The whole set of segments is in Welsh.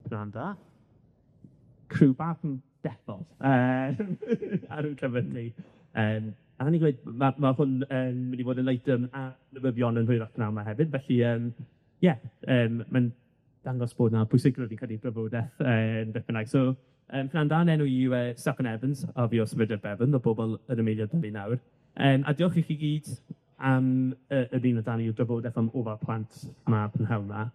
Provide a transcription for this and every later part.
Pnawn da. Criw bach yn dethol yy ar 'yn cyfer ni. Yym a o'n i'n gweud, ma' ma' hwn yn mynd i fod yn eitem ar newyddion yn hwyrach pnawn 'ma hefyd, felly yym ie, yym ma'n dangos bod 'na pwysigrwydd fi'n credu brofodeth yy beth bynnag. So pnawn da, 'yn enw i yw Steffan Evans, a fi o Sefydliad Bevan, ma' bobol yn ymuno 'da fi nawr. Yym a diolch i chi gyd am ymuno 'da ni i'r drafodaeth am ofal plant 'ma prynhawn 'ma.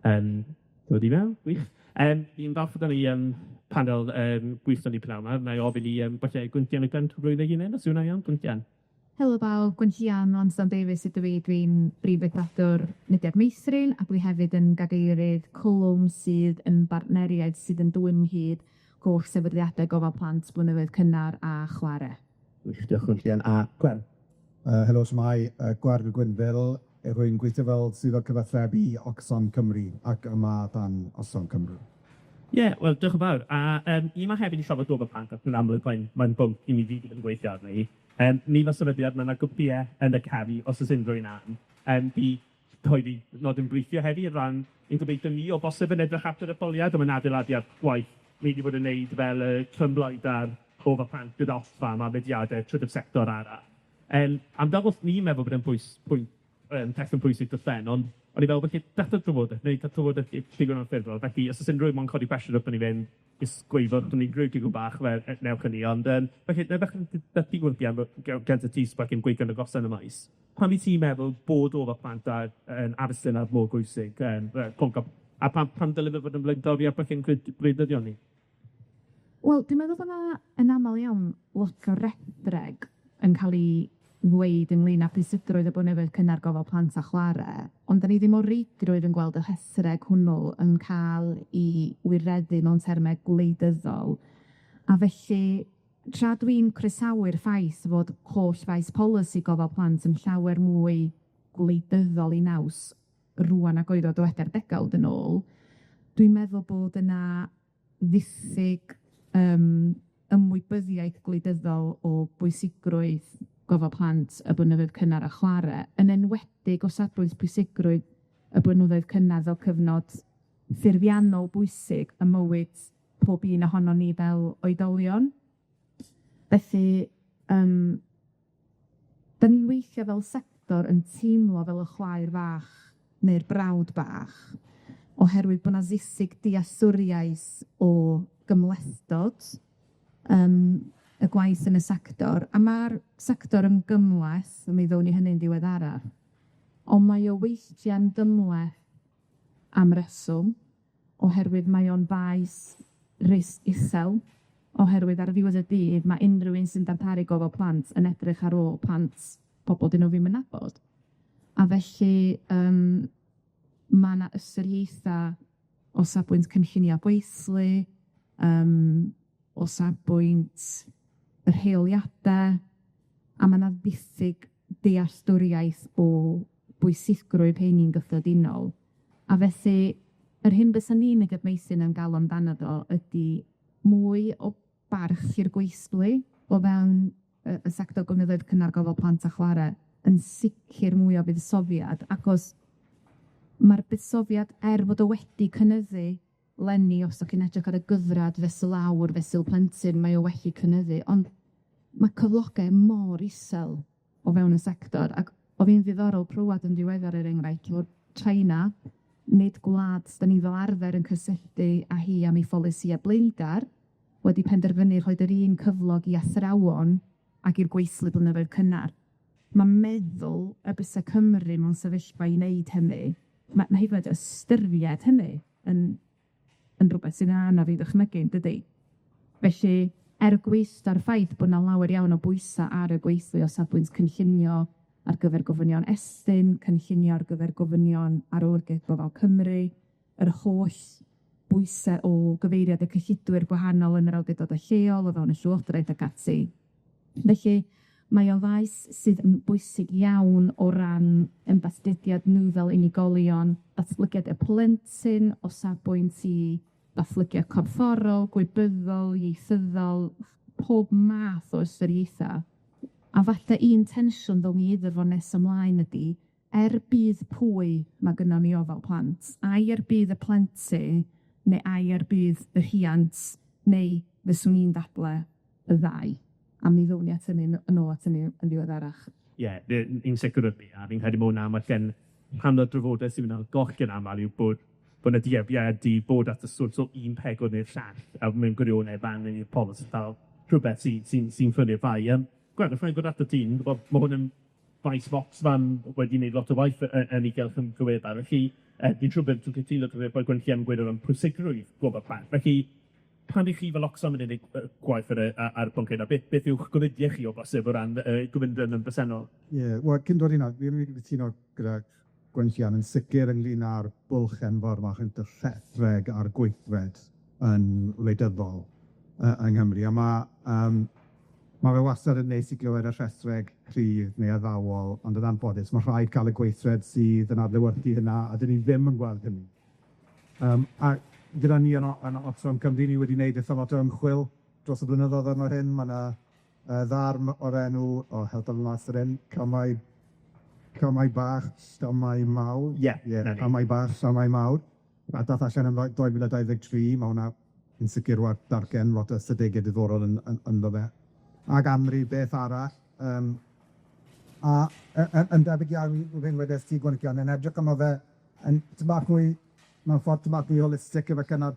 Yym dod i mewn, gwych. Fi'n falch fod 'da ni panel gwych 'da ni prynawn 'ma. Wna i ofyn i falle Gwenllian a Gwen cyflwyno eu hunain, os yw hwnna'n iawn, Gwenllian. Helo bawb, Gwenllian Lansdowne Davies ydw i, dwi'n brif weithredwr Mudiad Meithrin, a dwi hefyd yn gadeirydd Cwlwm sydd yn bartneriaid sydd yn dwyn ynghyd holl sefydliade gofal plant blynyddoedd cynnar a chware. Gwych, diolch Gwenllian. A Gwern? Helo, shwmae, Gwern Gwynfil, rwy'n gweithio fel swyddog cyfathrebu i Oxfam Cymru ac yma dan Oxfam Cymru. Ie, wel, diolch yn fawr. A ni 'ma hefyd i siarad gofal plant, ac yn amlwg mae'n bwnc i ni gyd yn gweithio arni. Ni fel sefydliad, ma' 'na grwpie yn y cefn, os o's unrhyw un am, i cyhoeddi nodyn briffio heddi o ran ein gobeithio ni o bosib yn edrych at yr etholiad, a mae'n adeiladu ar gwaith ni 'di bod yn neud fel y clymblaid ar gofal plant gyda Oxfam a mudiade trydydd sector arall. Am dangos ni'n meddwl bod e'n pwys- pwynt testun pwysig dros ben, ond o'n i'n meddwl felly dechre'r trafodaeth, neu cael trafodaeth digon anffurfiol, felly os o's unrhyw un moyn codi cwestiwn wrth i ni fynd, jyst gweud ni'n grŵp digon bach, fel newch hynny, ond felly, na ddechrau gynta ti, Sbecyn, gweithio'n agosau yn y maes. Pam wyt ti'n meddwl bod ofal plant a yn addysg yna mor bwysig, pwnc a pam dyle fe fod yn flaenoriaeth gwleidyddion ni? Wel, dwi'n meddwl bo' 'na yn amal iawn lot o rethreg yn ca'l 'i ddweud ynglyn â pwysigrwydd y blynyddoedd cynnar gofal plant a chware, ond 'dan ni ddim o reidrwydd yn gweld y rhethreg hwnnw yn ca'l 'i wireddu mewn terme gwleidyddol. A felly, tra dwi'n croesawu'r ffaith fod holl faes polisi gofal plant yn llawer mwy gwleidyddol 'i naws rŵan nag oedd o ddiwetha'r degawd yn ôl, dwi'n meddwl bod yna ddiffyg ymwybyddiaeth gwleidyddol o bwysigrwydd gofal plant y blynyddoedd cynnar a chware, yn enwedig o safbwynt pwysigrwydd y blynyddoedd cynnar fel cyfnod ffurfiannol bwysig ym mywyd pob un ohonon ni fel oedolion. Felly, 'dan ni weithio fel sector yn teimlo fel y chwaer fach neu'r brawd bach, oherwydd bo' 'na ddiffyg dealltwriaeth o gymhlethdod y gwaith yn y sector, a ma'r sector yn gymhleth, a mi ddown ni hynny'n ddiweddarach, on' mae o weithiau'n gymhleth am reswm, oherwydd mae o'n faes risg isel, oherwydd ar ddiwedd y dydd ma' unrhyw un sy'n darparu gofal plant yn edrych ar ôl plant pobol 'dyn nw ddim yn nabod. A felly ma' 'na ystyriaetha o safbwynt cynllunio gweithlu, o safbwynt y rheoliade, a ma' 'na ddiffyg dealltwriaeth o bwysigrwydd rheini'n gyffredinol. A felly, yr hyn bysan ni'n Mudiad Meithrin yn galw amdano fo ydi mwy o barch i'r gweithlu o fewn y sector blynyddoedd cynnar gofal plant a chware, yn sicir mwy o fuddsoddiad, achos ma'r buddsoddiad, er fod o wedi cynyddu leni, os 'dach chi'n edrych ar y gyfrad fesul awr, fesul plentyn, mae o wedi cynyddu, ond ma' cyfloge mor isel o fewn y sector, ac o'dd hi'n ddiddorol clwad yn diweddar, er enghraifft, fod China, nid gwlad 'dan ni fel arfer yn cysylltu â hi am ei pholisïau blaengar, wedi penderfynu rhoid yr un cyflog i athrawon ac i'r gweithlu blynyddoedd cynnar. Ma' meddwl y bysa Cymru mewn sefyllfa i wneud hynny, ma' hyd yn oed ystyried hynny yn yn rwbeth sy'n anodd i ddychmygu, yndydi? Felly, er gwaetha'r ffaith bo' 'na lawer iawn o bwysa' ar y gweithlu o safbwynt cynllunio ar gyfer gofynion Estyn, cynllunio ar gyfer gofynion Arolygiaeth Gofal Cymru, yr holl bwyse o gyfeiriad y cyllidwyr gwahanol yn yr awdurdodau lleol, o fewn y Llywodraeth ac ati. Felly, mae o'n faes sydd yn bwysig iawn o ran ymddatblygiad nw fel unigolion, datblygiad y plentyn o safbwynt i datblygiad corfforol, gwybyddol, ieithyddol, pob math o ystyriaetha. A falle un tensiwn ddown ni iddo fo nes ymlaen ydi, er budd pwy ma' gynnon ni ofal plant, ai er budd y plentyn neu ai er budd y rhiant, neu fyswn i'n dadle y ddau. A mi ddown ni at hynny yn ôl at hynny yn ddiweddarach. Ie, ni'n sicr o a fi'n credu bod hwnna yn rhan o'r drafodaeth sy'n mynd ar goll yn amal yw bod bo' 'na dueddiad i bod at y sort o un pegwn neu'r llall, a mewn gwirionedd ma' angen i'r polisi fel rhwbeth sy'n sy'n sy'n ffynnu'r ddau. Gwen, os wna i ddod atat ti, fi'n gwbod ma' hwn yn faes Oxfam wedi wneud lot o waith yn ei gylch yn ddiweddar, felly fi'n siŵr bod ti'n cytuno gyda beth Gwenllian yn gweud o ran pwysigrwydd gofal plant, felly pan 'ych chi fel Oxfam yn neud gwaith ar y ar y pwnc hyn, a beth yw'ch gofidiau chi o bosib o ran y gyfundrefn yn bresennol? Ie, wel, cyn dod i 'na, fi mynd i gytuno gyda Gwenllian yn sicr ynglyn â'r bwlch enfawr 'ma rhwngth y rhethreg a'r gweithred yn wleidyddol yng Nghymru, a ma' ma' fe wastad yn neis i glywed y rhethreg cryf neu addawol, ond yn anffodus, ma' rhaid ca'l y gweithred sydd yn adlewyrchu hynna, a 'dyn ni ddim yn gweld hynny. A gyda ni yn yn Oxfam Cymru, ni wedi wneud eitha lot o ymchwil dros y blynyddoedd yma hyn, ma' 'na ddarn o'r enw, o helpa fi mas fan hyn, Camau Bach, Camau Mawr. Ie. Ie, Camau Bach, Llamau Mawr. A dath allan yn 2023, ma' hwnna yn sicir werth darllen, lot o ystadege diddorol yn yn ynddo fe. Ag amryw beth arall, a yn debyg iawn i'r hyn wedest ti Gwenllian, yn edrych arno fe yn tipyn bach mwy, mewn ffordd tipyn bach mwy holistic efo cynnal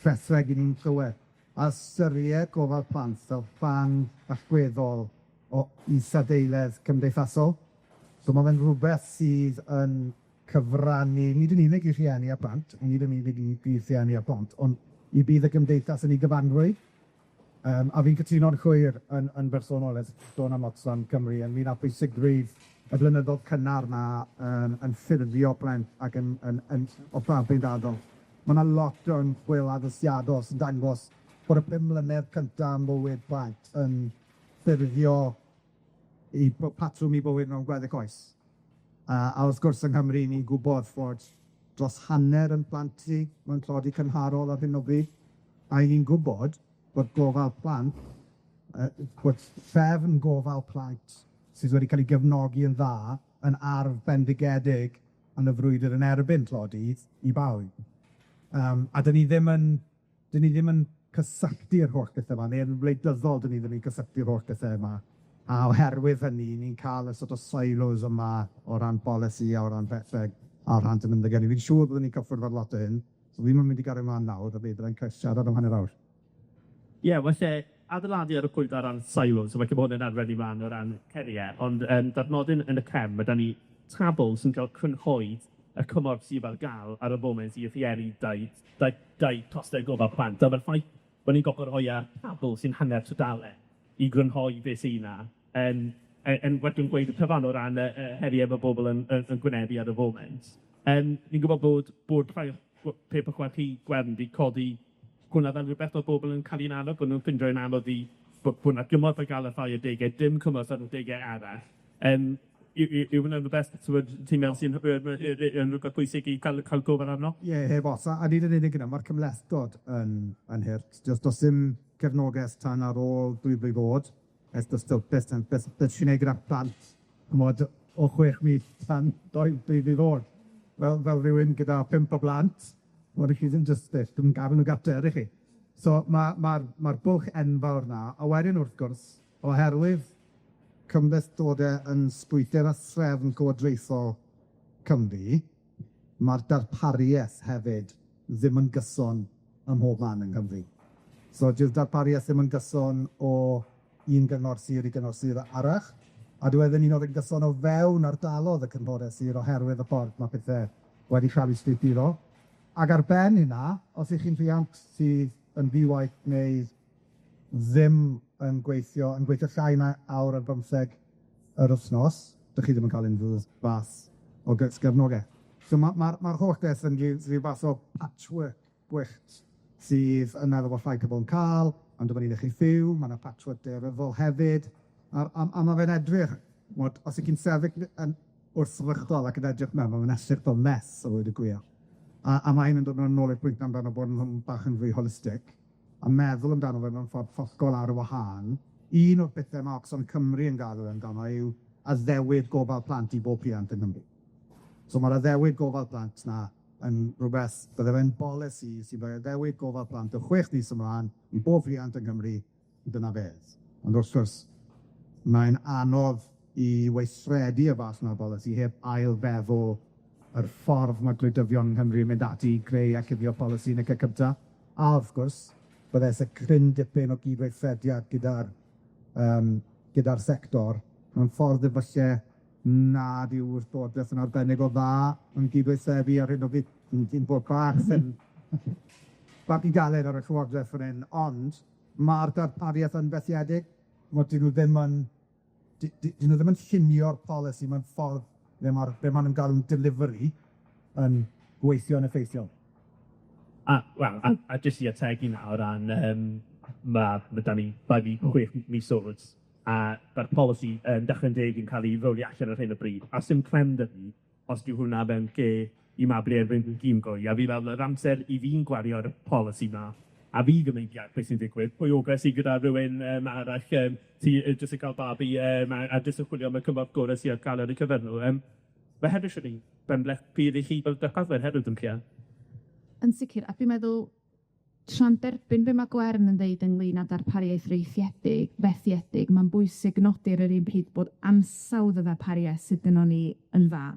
rhethreg 'yn ni'n clywed, a ystyried gofal plant fel rhan allweddol o isadeiledd cymdeithasol. So ma' fe'n rwbeth sydd yn cyfrannu, nid yn unig i rhieni a plant, nid yn unig i rhieni a plant, ond i bydd y gymdeithas yn 'i gyfanrwydd. A fi'n cytuno'n llwyr yn bersonol ers sôn am Oxfam Cymru ynglyn â pwysigrwydd y blynyddodd cynnar 'na yn ffurfio plant ac yn yn yn o plant. Ma' 'na lot o ymchwil addysgiadol sy'n dangos bod y pum mlynedd cynta ym mywyd plant yn ffurfio 'u patrwm 'u bywyd mewn gweddill oes. A wrth gwrs yng Nghymru ni'n gwbod fod dros hanner 'yn plant ni mewn tlodi cymharol ar hyn o bryd, a 'yn ni'n gwbod bod gofal plant, bod trefn gofal plant sydd wedi ca'l 'i gefnogi yn dda yn arf bendigedig yn y frwydyr yn erbyn tlodi i bawb. A 'dyn ni ddim yn 'dyn ni ddim yn cysylltu'r holl bethe 'ma, neu yn wleidyddol 'dyn ni ddim yn cysylltu'r holl bethe yma, a oherwydd hynny, ni'n ca'l y sort of silos yma o ran bolisi a o ran rhetheg a o ran ymddygiad. Fi'n siŵr byddwn ni'n cyffwrdd ar lot o hyn, so fi ddim yn mynd i gario mlan nawr, a byddai'n cael siarad am hanner awr. Ie, falle adeiladu ar y pwynt o ran silos, so falle bod hwn yn arfer i mlan o ran herie, ond dadnodyn yn y cefn, ma' 'da ni tabl sy'n ca'l crynhoid y cymorth sydd ar ga'l ar y foment i rhieni dau costau gofal plant, a ma'r ffaith bo' ni'n gorfod rhoi ar tabl sy'n hanner tudalen i grynhoi be' sy 'na, yn yn wedyn gweud y cyfan o ran y herie ma' bobol yn yn yn gwynebu ar y foment. Fi'n gwbod bod rhai o paper chwaer chi, Gwern, 'di codi hwnna fel rwbeth o'dd bobol yn ca'l 'i'n anodd, bo' nw'n ffindio'n anodd i bo' 'na gymorth ar ga'l ar rhai adege, dim cymorth ar adege arall. Yw hwnna'n rwbeth t'mod ti'n meddwl sy'n yn rwbeth pwysig i ca'l ca'l gofal arno? Ie, heb os, a nid yn unig yna, ma'r cymhlethdod yn hurt. Do's do's dim cefnogeth tan ar ôl 2 blwydd o'd, ers do's beth beth beth ti'n neud gyda plant, ch'mod, o 6 mis tan 2 blwydd o'd. Fel rywun gyda 5 o blant, ch'mod, chi ddim jyst ddim gafel nw gartre ydych chi? So ma' ma'r ma'r bwlch enfawr 'na, a wedyn wrth gwrs, oherwydd cymhlethdode yn strwythur a threfn llywodraethol Cymru, ma'r darparieth hefyd ddim yn gyson ym mhob man yng Nghymru. So dyw'r darparieth ddim yn gyson o un gyngor sir i gyngor sir arall, a dyw e ddim un oed yn gyson o fewn ardalodd y cynghore sir oherwydd y ffordd ma' pethe wedi ca'l 'u strwythuro. Ac ar ben hynna, os 'ych chi'n rhiant sydd yn ddi-waith neu ddim yn gweithio, yn gweithio llai na awr ar bymtheg yr wythnos, 'dych chi ddim yn ca'l unrhyw fath o gefnogaeth. So ma' ma'r ma'r holl beth yn ryw fath o patchwork gwyllt sydd yn meddwl bod rhai pobol yn ca'l, ond dyma ni'n chi fyw, ma' 'na patchwork daearyddol hefyd, a ma' fe'n edrych, ch'mod, os 'ych chi'n sefyll yn wrthrychol ac yn edrych mewn, ma' fe'n edrych fel mess a weud y gwir. A ma' hyn yn dod yn ôl i'r pwynt amdano bod yn bach yn fwy holistic, a meddwl amdano fe mewn ffordd hollol ar wahân. Un o'r pethe ma' Oxfam Cymru yn galw amdano yw addewid gofal plant i bob rhiant yng Nghymru. So ma'r addewid gofal plant 'na yn rwbeth, bydde fe'n bolisi sy'n rhoi addewid gofal plant o 6 mis ymlaen i bob rhiant yng Nghymru, dyna fe. Ond wrth gwrs, mae'n anodd i weithredu y fath 'na o bolisi heb ail-feddwl yr ffordd ma' gwleidyddion yng Nghymru yn mynd ati i greu a llunio polisi yn y lle cynta, a wrth gwrs, bydde isie cryn dipyn o gydweithrediad gyda'r yym gyda'r sector, mewn ffordd efalle nad yw'r Llywodraeth yn arbennig o dda yn gydweithredu ar hyn o bryd. Dwi'n bod bach yn bach yn galed ar y Llywodraeth fan hyn, ond ma'r darpariaeth yn fethiedig, mo- 'dyn nw ddim yn 'dyn nw ddim yn llunio'r polisi mewn ffordd le ma'r be' ma' nw'n galw'n delivery yn gweithio'n effeithiol. A wel, a jyst i ategu 'na o ran yym ma' 'dan ni babi 6 mis oed, a ma'r polisi yn Dechrau'n Deg yn ca'l 'i rowlio allan ar hyn o bryd, a sim clem 'da fi os dyw hwnna mewn lle i Mabli erbyn a fi fel yr amser 'y fi'n gwario ar y polisi 'ma, a fi ddim yn deall beth sy'n digwydd, pwy oge sy gyda rywun arall sy jyst yn ca'l babi a jyst yn chwilio am y cymorth gore sy ar ga'l ar eu cyfer nw. Ma' hefyd siwr i benbleth pryd i chi fel darparwyr hefyd yn Cia. Yn sicir, a dwi'n meddwl tra'n derbyn be' ma' Gwern yn ddeud ynglyn â darpariaeth reithiedig, fethiedig, ma'n bwysig nodi ar yr un pryd bod ansawdd y ddarpariaeth sydd gynnon ni yn dda.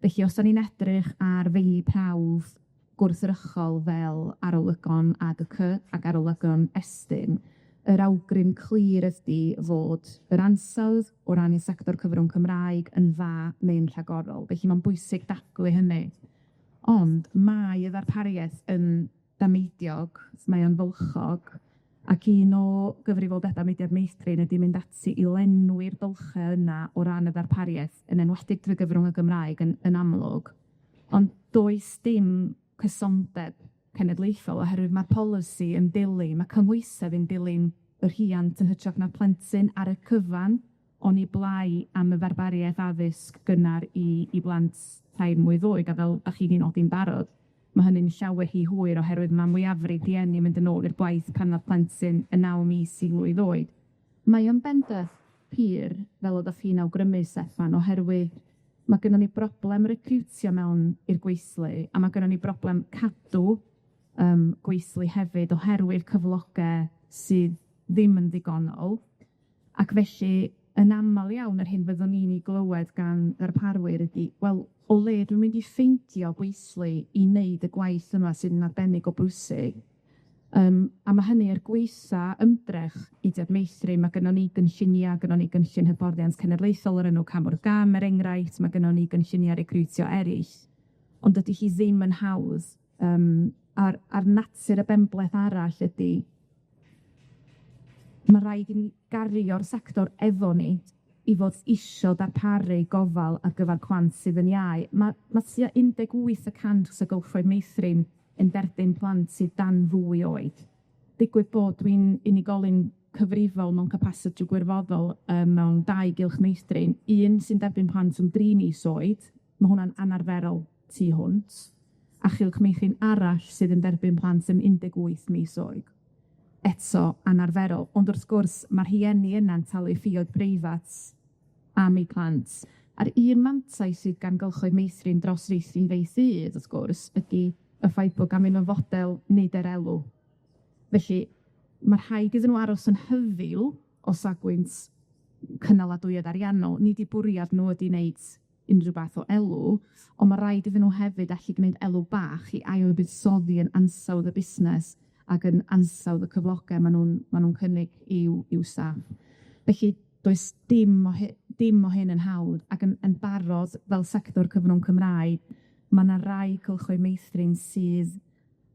Felly, os 'dan ni'n edrych ar feini prawf gwrthrychol fel arolygon AGC ac arolygon Estyn, yr awgrym clir ydi fod yr ansawdd o ran y sector cyfrwng Cymraeg yn dda neu'n rhagorol. Felly, ma'n bwysig dathlu hynny. Ond mae y ddarpariaeth yn dameidiog, mae o'n fylchog, ac un o gyfrifoldeba Mudiad Meithrin ydi mynd ati i lenwi'r bylche yna o ran y ddarpariaeth, yn enwedig drwy gyfrwng y Gymraeg yn amlwg. Ond does dim cysondeb cenedlaethol, oherwydd ma' polisi yn dilyn, ma' cymhwysedd yn dilyn y rhiant yn hytrach na'r plentyn ar y cyfan, oni blai am y ddarpariaeth addysg gynnar i blant tair mlwydd oed, a fel dach chi 'di nodi'n barod, ma' hynny'n llawer rhy hwyr oherwydd ma' mwyafrif rhieni mynd yn ôl i'r gwaith pan ma'r plentyn yn 9 mis i flwydd oed. Mae o'n bendith pur, fel oddach chi'n awgrymu, Steffan, oherwydd ma' gynnon ni broblem recriwtio mewn i'r gweithlu, a ma' gynnon ni broblem cadw gweithlu hefyd oherwydd cyfloge sydd ddim yn ddigonol, ac felly yn amal iawn yr hyn fyddwn ni'n 'i glywed gan ddarparwyr ydi, wel, o le dwi'n mynd i ffeindio gweithlu i wneud y gwaith yma sydd yn arbennig o bwysig? A ma' hynny er gwaetha ymdrech Mudiad Meithrin, ma' gynnon ni gynllunia, gynnon ni gynllun hyfforddiant cenedlaethol o'r enw Cam wrth Gam, er enghraifft, ma' gynnon ni gynllunia recriwtio eryll, ond dydy hi ddim yn hawdd. A'r natur y benbleth arall ydi, ma' raid i ni gario'r sector efo ni i fod isio darparu gofal ar gyfar plant sydd yn iau. Ma' tua 18% o gylchoedd meithrin yn derbyn plant sydd dan ddwy oed. Digwydd bod dwi'n unigolyn cyfrifol mewn capasiti gwirfoddol mewn dau gylch meithrin, un sy'n derbyn plant yn dri mis oed, ma' hwnna'n anarferol tu hwnt, a chylch meithrin arall sydd yn derbyn plant yn 18 mis oed. Eto, anarferol, ond wrth gwrs, ma' rhieni yna'n talu ffïoedd preifat am eu plant. A'r un mantais sydd gan gylchoedd meithrin dros feithrinfeydd wrth gwrs, ydi y ffaith bod ganddyn nw fodel nid er elw. Felly, ma' rhaid iddyn nw aros yn hyfyw o safbwynt cynaladwyedd ariannol. Nid 'u bwriad nw ydi wneud unrhyw fath o elw, on' ma' raid iddyn nw hefyd allu gwneud elw bach i ail buddsoddi yn ansawdd y busnes ac yn ansawdd y cyfloge ma' nw'n cynnig i'w staff. Felly, does dim o dim o hyn yn hawdd, ac yn barod fel sector cyfrwng Cymraeg, ma' 'na rai cylchoedd meithrin sydd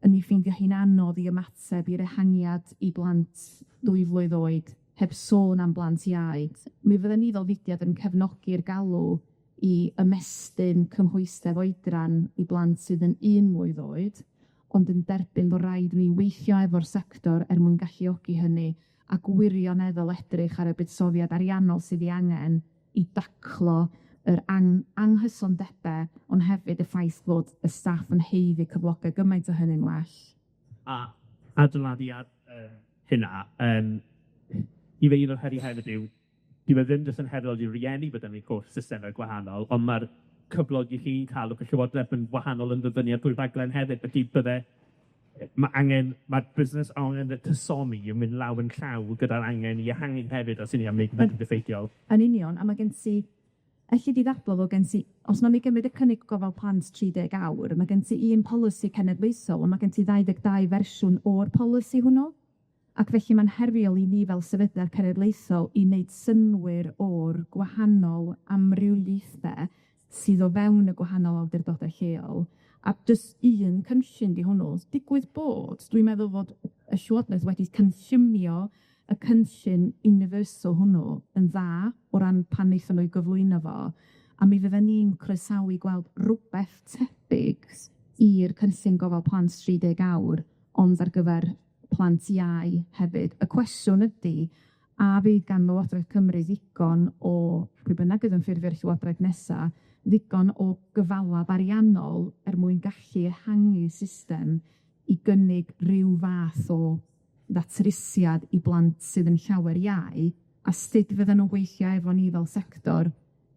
yn 'i ffeindio hi'n anodd i ymateb i'r ehangiad i blant 2 flwydd oed, heb sôn am blant iau. Mi fydden ni fel fudiad yn cefnogi'r galw i ymestyn cymhwyster oedran i blant sydd yn 1 mlwydd oed, ond yn derbyn bo' raid i ni weithio efo'r sector er mwyn galluogi hynny, a gwirioneddol edrych ar y buddsoddiad ariannol sydd 'i angen i daclo yr anghysondebe, ond hefyd y ffaith bod y staff yn haeddu cyflogau gymaint o hynny'n well. A adeiladu ar hynna, i fe un o'r heriau hefyd yw, dyw e ddim jyst yn heriol i rieni bod yn eu holl systeme gwahanol, on' ma'r cyflog i chi'n ca'l y Llywodraeth yn wahanol yn dibynnu ar pwy raglen hefyd, felly bydde ma' angen, ma'r busnes angen y cysoni yn mynd law yn llaw gyda'r angen i ehangu hefyd os 'yn ni am wneud pethau'n effeithiol. Yn union, a ma' gen ti elli di ddadl fod gen ti, os nawn ni gymryd y cynnig gofal plant 30 awr, ma' gen ti un polisi cenedlaethol, on' ma' gen ti 22 fersiwn o'r polisi hwnnw. Ac felly ma'n heriol i ni fel sefydliad cenedlaethol i wneud synnwyr o'r gwahanol amrywiaethe sydd o fewn y gwahanol awdurdode lleol. A jyst un cynllun 'di hwnnw. Digwydd bod, dwi'n meddwl fod y Llywodraeth wedi cynllunio y cynllun universal hwnnw yn dda o ran pan wnaethon nw 'i gyflwyno fo, a mi fydden ni'n croesawu gweld rwbeth tebyg i'r cynllun gofal plant 30 awr, ond ar gyfer plant iau hefyd. Y cwestiwn ydi, a fydd gan Lywodraeth Cymru ddigon o, pwy bynnag fydd yn ffurfio'r Llywodraeth nesa, ddigon o gyfalaf ariannol er mwyn gallu ehangu system i gynnig ryw fath o ddatrysiad i blant sydd yn llawer iau, a sut fyddan nw'n gweithio efo ni fel sector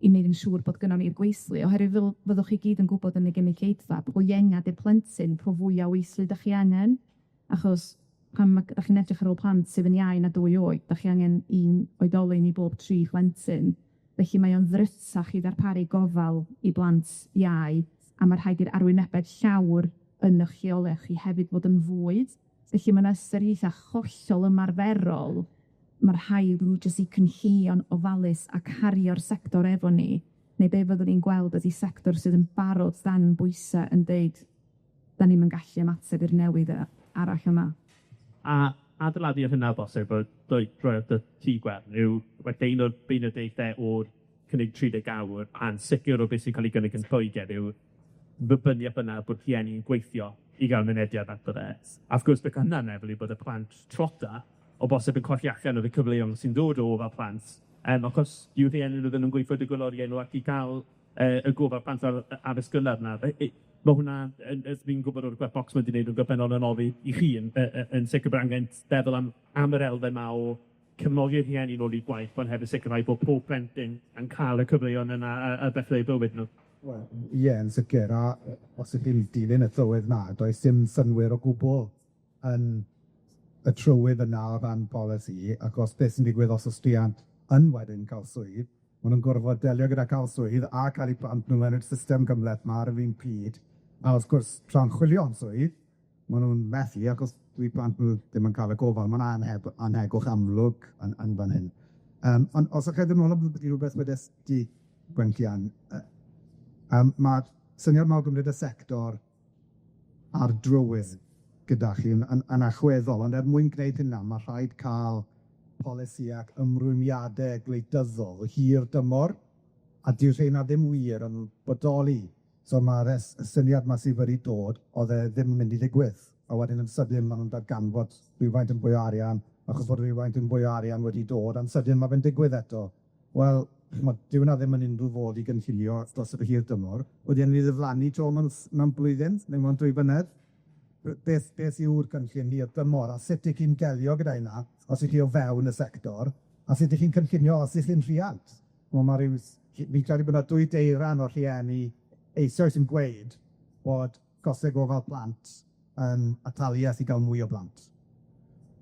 i wneud yn siŵr bod gynnon ni'r gweithlu, oherwydd fel fyddwch chi gyd yn gwbod yn y gynulleidfa, po ienga 'di'r plentyn, po fwya o weithlu 'dach chi angen, achos pan ma' 'dach chi'n edrych ar ôl plant sydd yn iau na dwy oed, 'dach chi angen un oedolyn i bob tri phlentyn. Felly mae o'n ddrytach i ddarparu gofal i blant iau, a ma' rhaid i'r arwynebedd llawr yn 'ych lleoliad chi hefyd fod yn fwy. Felly ma' 'na ystyriaethe hollol ymarferol, ma' rhaid i ni jyst 'u cynllunio'n ofalus a cario'r sector efo ni, neu be' fyddwn ni'n gweld ydi sector sydd yn barod dan bwysa yn deud, 'dan ni'm yn gallu ymateb i'r newid arall yma. A adeiladu ar hynna o bosib, doi droi atat ti Gwern, yw felly un o'r beirniadaethe o'r cynnig 30 awr, a'n sicr o beth sy'n cael ei gynnig yn Lloegr yw ddibyniaeth yna bod rhieni'n gweithio i gael mynediad ato fe. A wrth gwrs, beth hynna'n meddwl yw bod y plant tlota o bosib yn colli allan ar y cyfleon sy'n dod o ofal plant, achos dyw rhieni nhw ddim yn gweithio digon oriau nhw ac i gael y gofal plant a'r addysg gynnar 'na. Ma' hwnna yn fi'n gwbod o'r gwaith Oxford 'di neud yn gorffennol yn ofyn i chi yn yn sicr bod angen feddwl am am yr elfen 'ma o cefnogi'r rhieni nôl i'r gwaith, ond hefyd sicrhau bod pob plentyn yn cael y cyfleon yna a dechrau eu bywyd nhw. Wel, ie, yn sicr, a os ydych chi'n dilyn y trywydd 'na, does dim synnwyr o gwbwl yn y trywydd yna o ran polisi, achos beth sy'n digwydd os o's rhiant yn wedyn ca'l swydd, ma' nw'n gorfod delio gyda ca'l swydd a ca'l 'u plant nw mewn i'r system gymleth 'ma ar yr un pryd, a wrth gwrs, tra'n chwilio am swydd, ma' nw'n methu achos dyw plant nw ddim yn ca'l y gofal, ma' 'na anhegwch amlwg yn yn fan hyn. Ond os allai ddod nôl i rwbeth wedes di, Gwenllian, ma'r syniad 'ma o gymryd y sector ar drywydd gyda chi yn yn yn allweddol, ond er mwyn gwneud hynna, ma' rhaid ca'l polisi ac ymrwymiade gwleidyddol hir dymor, a dyw rheina ddim wir yn bodoli. So ma'r y syniad 'ma sydd wedi dod, o'dd e ddim yn mynd i ddigwydd, a wedyn yn sydyn ma' nw'n darganfod rywfaint yn fwy o arian, achos bod rywfaint yn fwy o arian wedi dod, a'n sydyn ma' fe'n digwydd eto. Wel, ch'mod, dyw wnna ddim yn unrhyw fodd i gynllunio dros yr hir dymor, wedi yn mynd i ddiflannu 'to mewn blwyddyn neu mewn 2 flynedd. Beth beth yw'r cynllun hir dymor, a sut 'ych chi'n delio gyda hynna os 'ych chi o fewn y sector, a sut 'ych chi'n cynllunio os 'ych chi'n rhiant? Wel, ma' ryw fi'n credu bod 'na dwy deiran o'r rhieni eisoes yn gweud bod costau gofal plant yn ataliaeth i ga'l mwy o blant.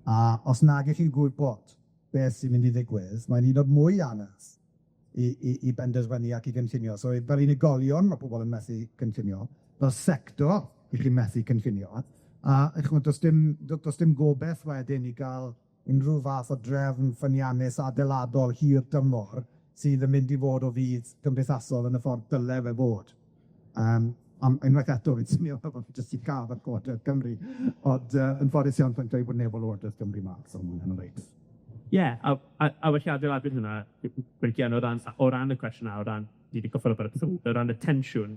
A os nag 'ych chi'n gwybod beth sy'n mynd i ddigwydd, mae'n hyd yn o'd mwy anodd i benderfynu ac i gynllunio. So fel unigolion, ma' pobol yn methu cynllunio, fel sector, 'ych chi'n methu cynllunio, a ch'mod, do's dim gobeth wedyn i ga'l unrhyw fath o drefn ffyniannus adeiladol hir dymor sydd yn mynd i fod o fudd cymdeithasol yn y ffordd dyle fe fod. Am unwaith eto, fi'n swnio fel bod fi jyst 'di ga'l ar Llywodraeth Cymru, ond yn ffodus iawn, fi'n credu bod neb o Lywodraeth Cymru 'ma, so ma' hynna'n reit. Ie, a felly adeiladu hwnna, Gwenllian, o ran y cwestiwn 'na, o ran, ni 'di cyffwrdd ar o ran y tensiwn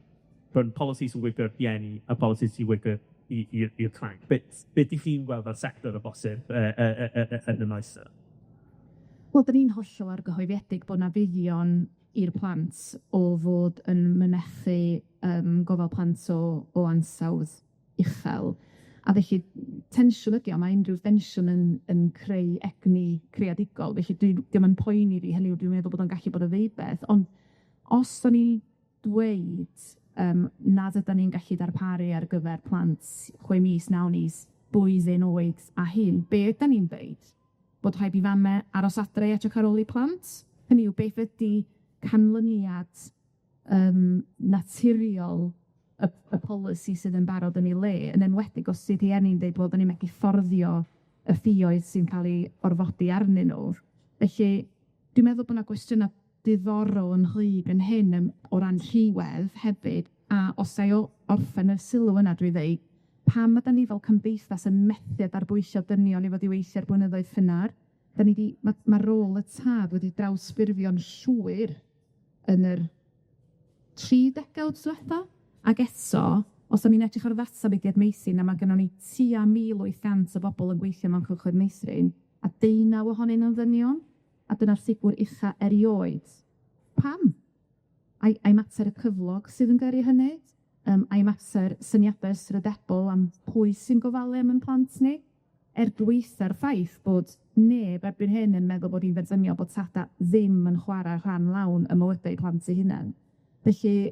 rhwng polisi sy'n gweithio i'r rhieni a polisi sy'n gweithio i'r plant. Be' 'dych chi'n gweld fel sector o bosib yn y maes yna? Wel, 'dan ni'n hollol argyhoeddiedig bo' 'na fuddion i'r plant o fod yn mynychu gofal plant o ansawdd uchel. A felly tensiwn ydi o, ma' unryw densiwn yn creu egni creadigol, felly dwi dio'm yn poeni fi, hynny yw dwi'n meddwl bod o'n gallu bod yn ddeubeth, ond os 'dan ni dweud yym nad ydan ni'n gallu darparu ar gyfer plant 6 mis, 9 mis, blwyddyn oed a hŷn, be ydan ni'n ddeud? Bod rhaid i fame aros adre i edrych ar ôl 'u plant? Hynny yw, beth ydi canlyniad naturiol y polisi sydd yn barod yn ei le, yn enwedig os 'di rhieni'n deud, wel, 'dan ni'n methu fforddio y ffïoedd sy'n ca'l 'u orfodi arnyn nw. Felly, dwi'n meddwl bo' 'na gwestiyna' diddorol ynghyd yn hyn o ran rhywedd hefyd, a os ga i orffen y sylw yna drwy ddeud, pam ydan ni fel cymdeithas yn methu a darbwysio dynion i fod i weithio'r blynyddoedd cynnar? 'Dan ni 'di ma' rôl y tad wedi drawsffurfio'n llwyr yn yr 3 degawd dwetha, ac eto, os 'dan ni'n edrych ar ddata Mudiad Meithrin, a ma' gynnon ni tua 1,800 o bobol yn gweithio mewn cylchoedd meithrin, a 19 ohonyn nw'n ddynion, a dyna'r ffigwr ucha erioed. Pam? Ai mater y cyflog sydd yn gyrru hynny? Ai mater syniade ystrydebol am pwy sy'n gofalu am 'yn plant ni? Er gwaetha'r ffaith bod neb erbyn hyn yn meddwl bod hi'n dderbyniol bod tada ddim yn chwara rhan lawn ym mywydau plant eu hunan. Felly,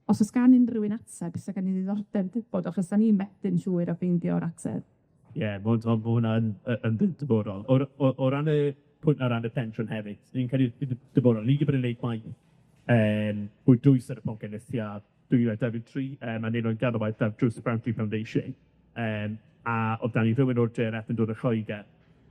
os o's gan unrhyw un ateb, fysa gen i ddiddordeb gwbod, achos 'dan ni'n methu'n llwyr â ffeindio'r ateb. Ie, ma' hwnna'n yn diddorol. O ran y pwynt ar ran y pensiwn hefyd, fi'n credu diddorol, ni 'di bod yn neud gwaith fwy dwys ar y pwnc ers tua 2023, a neud o'n ganolbwynt ar Joseph Rowntree Foundation, a o'dd 'da ni rhywun o'r JRF yn dod o Lloegr,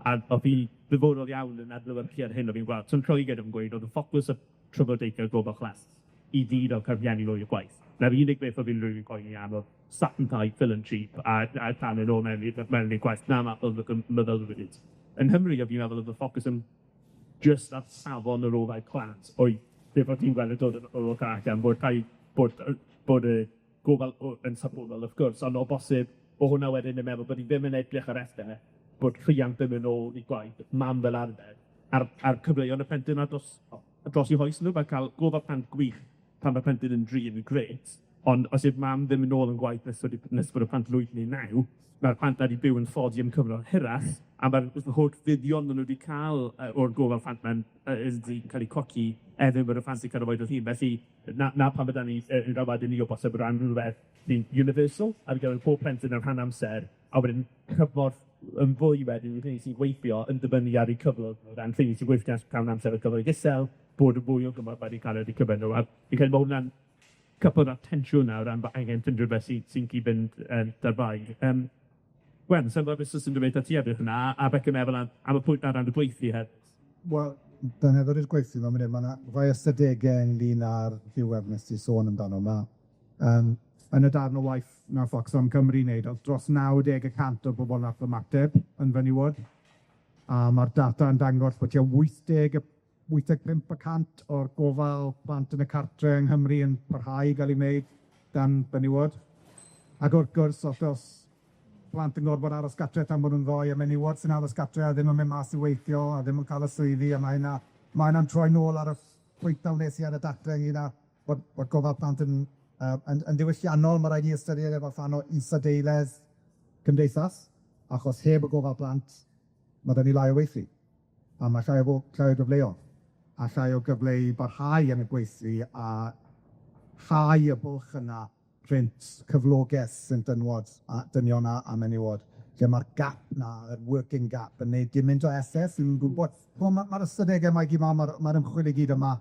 a o'dd hi ddiddorol iawn yn adlewyrchu ar hyn o fi'n gweld. So yn Lloegr yn gweud o'dd y ffocws y trafodaethau gofal plant i gyd o'dd cael rhieni nôl i'r gwaith. 'Na'r unig beth o'dd unrhyw un yn poeni am o'dd satin tie, fill and cheap, a talu nôl mewn i'r gwaith. 'Na math o meddylfryd. Yng Nghymru, o fi'n meddwl o'dd y ffocws yn jyst ar safon yr ofal plant oedd beth o'ch ti'n gweld yn dod yn o'r allan, bod rhaid bod y gofal yn safonol wrth gwrs, ond o bosib bo' hwnna wedyn yn meddwl bod ni ddim yn edrych ar este, bod rhiant ddim yn ôl i gwaith, mam fel arfer, a'r cyfleon y plentyn 'na dros 'u hoes nw, fel ca'l gofal plant gwych pan ma' plentyn yn 3 yn grêt, ond os yw'r mam ddim yn ôl yn gwaith nes bod y plant yn 8 neu 9, ma'r plant 'na 'di byw yn tlodi am cyfnod hirach, a ma'r holl fuddion ma' nw 'di ca'l o'r gofal plant 'na'n 'di ca'l 'u colli er bod y plant 'di cyrraedd oed hŷn. Felly, 'na pam byddwn ni yn galwadu ni o bosib o ran rhywbeth sy'n universal ar gyfer pob plentyn yn rhan amser, a wedyn cymorth yn fwy wedyn i rheini sy'n gweithio yn dibynnu ar eu cyflog o ran rheini sy'n gweithio llawn amser ar gyflog isel, bod yn fwy o gymorth wedi cael ar eu cyfer nhw. A fi'n credu bod hwnna'n couple â'r tensiwn 'na o ran bod angen ffindo rywbeth sy'n cyd-fynd 'da'r ddau. Gwen, sa i'n gwbod beth sy'n dod at ti ar hwnna, a Beca meddwl am y pwynt 'na ran y gweithlu hefyd. Wel, dan ni ddod i'r gweithlu mewn munud, ma' 'na rai ystadegau ynglyn â'r rhywedd nes ti sôn amdano. Ma' yn y darn o waith nath Oxfam Cymru wneud, o'dd dros 90% o bobol nath ymateb yn fenywod, a ma'r data yn dangos bod tua 85% o'r gofal plant yn y cartre yng Nghymru yn parhau i ga'l 'i wneud gan benywod. Ac wrth gwrs, os o's plant yn gorfod aros gatre tan bod nw'n 2 a menywod sy'n aros gatre a ddim yn mynd mas i weithio a ddim yn ca'l y swyddi, a ma' hynna'n troi nôl ar y pwynt na wnes i ar y datre ynglyn â bod gofal plant yn ddiwylliannol, ma' raid ni ystyried e fel rhan o isadeiledd cymdeithas, achos heb y gofal plant, ma' 'da ni lai o weithlu, a ma' llai o gyfleodd, a llai o gyfle i barhau yn y gweithlu a chau y bwlch yna rhynt cyflogeth sy'n dynwod a dynion a menywod, lle ma'r gap 'na, yr working gap, yn neud gymaint o effeth. Fi'n gwbod, wel, ma'r ystadegau 'ma i gyd 'ma, ma'r ymchwil i gyd yma,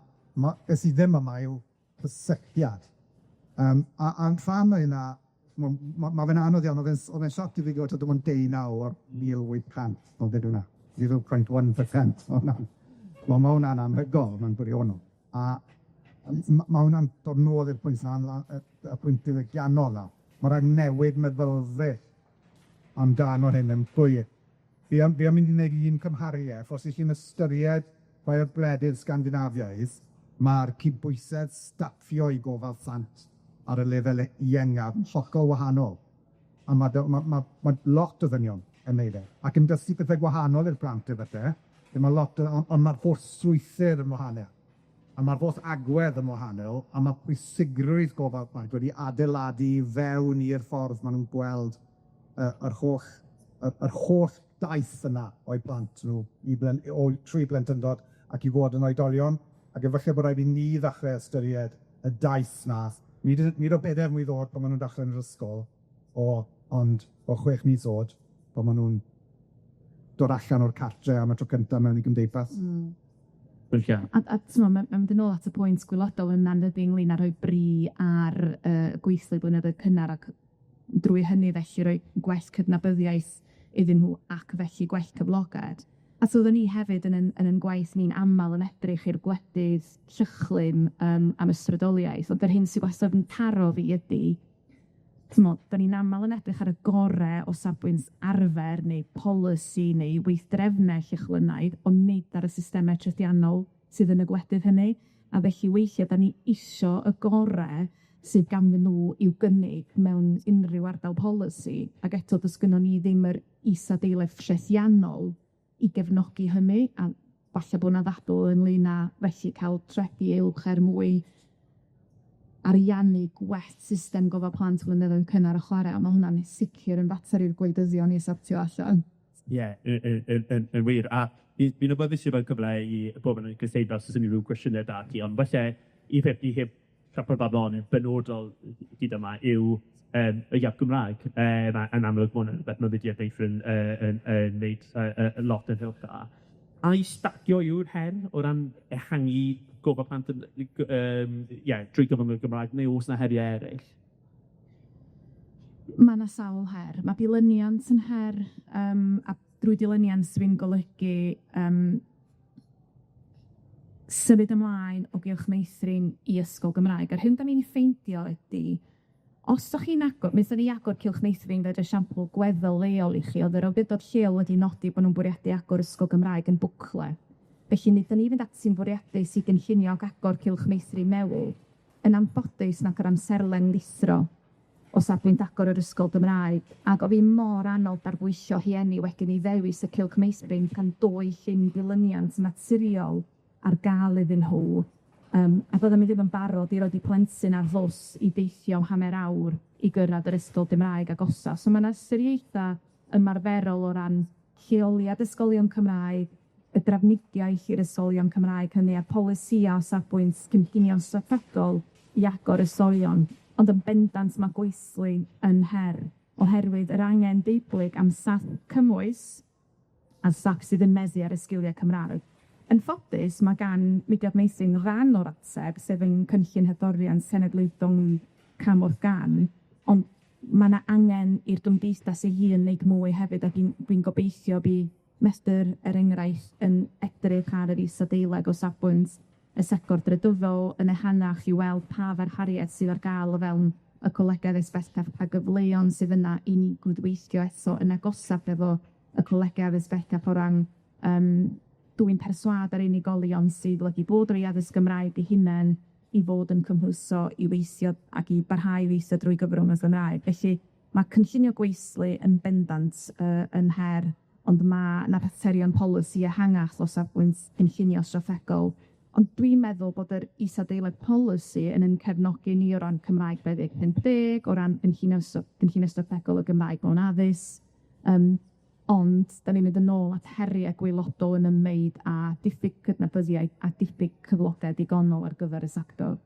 beth sydd ddim yma yw cysylltiad. A'n rhan o hynna, ma' fe'n anodd iawn, o'dd e'n sioc i fi glywed taw dim ond 19 o'r 1,800 o'dd hwnna, 0.1% o' hwnna. Wel, ma' hwnna'n anhygoel mewn gwirionedd, a ma' hwnna'n dod nôl i'r pwynt 'na, y pwynt diwydiannol 'na. Ma' raid newid meddylfryd amdano hyn yn llwyr. Fi am mynd i wneud un cymhariaeth, os 'ych chi'n ystyried rhai o'r gwledydd Sgandinafiaidd, ma'r cydbwysedd staffio i gofal plant ar y lefel iengaf yn hollol wahanol. A ma' lot o ddynion yn neud e, ac yn dysgu pethe gwahanol i'r plant efalle, lle ma' lot o on' ma'r holl strwythur yn wahanol, a ma'r holl agwedd yn wahanol, a ma' pwysigrwydd gofal plant wedi adeiladu fewn i'r ffordd ma' nw'n gweld yr holl daith yna o'u plant nw i blen- o trwy blentyndod ac i fod yn oedolion, ac efalle bo' raid i ni ddachre ystyried y daith 'na, nid o bedair mlwydd o'd pan ma' nw'n dachre yn yr ysgol, o ond o 6 mis o'd, pan ma' nw'n dod allan o'r cartre am y tro cynta mewn i gymdeithas. Gwych iawn. A t'mo' ma' mynd yn ôl at y pwynt gwelodol yna'n dydi ynglyn â rhoi bri ar gweithlu blynyddoedd cynnar ac drwy hynny felly roi gwell cydnabyddiaeth iddyn nhw ac felly gwell cyfloged. A so oddwn ni hefyd yn 'yn yn 'yn gwaith ni'n amal yn edrych i'r gwledydd Llychlyn am ysbrydoliaeth, ond yr hyn sy wastad yn taro fi ydi t'mod, 'dan ni'n amal yn edrych ar y gore o safbwynt arfer neu polisi neu weithdrefne Llychlynaidd, ond nid ar y systeme trethiannol sydd yn y gwledydd hynny, a felly weithie 'dan ni isio y gore sydd ganddyn nw i'w gynnig mewn unrhyw ardal polisi, ag eto do's gynnon ni ddim yr isadeiledd trethiannol i gefnogi hynny, a falle bo' 'na ddadl ynglyn â felly ca'l trethi uwch er mwy ariannu gwell system gofal plant blynyddoedd cynnar a chware, a ma' hwnna'n sicir yn fater i'r gwleidyddion i sortio allan. Ie, yn wir, a fi'n awyddus i roi cyfle i bobl yn y gynulleidfa os o's unrhyw gwestiyne 'da ti, ond falle un peth ni heb siarad amdano yn benodol hyd yma yw y iaith Gymraeg, a yn amlwg ma' hwnna'n rwbeth ma' Mudiad Meithrin yn neud lot ynghylch â. Ai stacio yw'r her o ran ehangu gofal plant yn ie, drwy gyfrwng y Gymraeg, neu o's 'na heriau eraill? Ma' 'na sawl her. Ma' dilyniant yn her, a drwy dilyniant dwi'n golygu symud ymlaen o gylch meithrin i ysgol Gymraeg. A'r hyn 'dan ni'n ffeindio ydi, os 'dach chi'n agor, mi nethon ni agor cylch meithrin fel esiampl gweddol leol i chi, o'dd yr awdurdod lleol wedi nodi bo' nw'n bwriadu agor ysgol Gymraeg yn Bwcle. Felly nethon ni fynd ati'n fwriadus i gynllunio ac agor cylch meithrin newydd. Yn anffodus, nath yr amserlen lithro o safbwynt agor yr ysgol Gymraeg, ac o'dd 'i mor anodd darbwysio rhieni wedyn i ddewis y cylch meithrin pan doedd dim dilyniant naturiol ar ga'l iddyn nhw, a bydden ni ddim yn barod i roid 'u plentyn ar fws i deithio hanner awr i gyrradd yr ysgol Gymraeg agosa. So ma' 'na ystyriaetha ymarferol o ran lleoliad ysgolion Cymraeg, y drafnidiaeth i'r ysgolion Cymraeg hynny, a polisïa o safbwynt cynllunio strategol i agor ysgolion, ond yn bendant ma' gweithlu yn her, oherwydd yr angen deublyg am staff cymwys a staff sydd yn meddu ar y sgilie Cymraeg. Yn ffodus, ma' gan Mudiad Meithrin ran o'r ateb, sef ein cynllun hyfforddiant cenedlaethol ni cam wrth gam, ond ma' 'na angen i'r gymdeithas ei hun wneud mwy hefyd, a dwi'n gobeithio bydd Medr, er enghraifft, yn edrych ar yr isadeileg o safbwynt y sector drydyddol yn ehangach i weld pa ddarpariaeth sydd ar ga'l o fewn y colega addysg bellach, pa gyfleon sydd yna i ni gydweithio eto yn agosach efo y colega addysg bellach o ran dwyn perswâd ar unigolion sydd wedi bod drwy addysg Gymraeg eu hunen i fod yn cymhwyso i weithio ac i barhau i weithio drwy gyfrwng y Gymraeg. Felly ma' cynllunio gweithlu yn bendant yn her, ond ma' 'na faterion polisi ehangach o safbwynt cynllunio strategol. Ond dwi'n meddwl bod yr isadeiledd polisi yn ein cefnogi ni o ran Cymraeg 2050, o ran cynllunio strategol y Gymraeg mewn addysg, ond 'dan ni'n mynd yn ôl at heriau gwaelodol yn ymwneud â diffyg cydnabyddiaeth a diffyg cyflogau digonol ar gyfer y sector.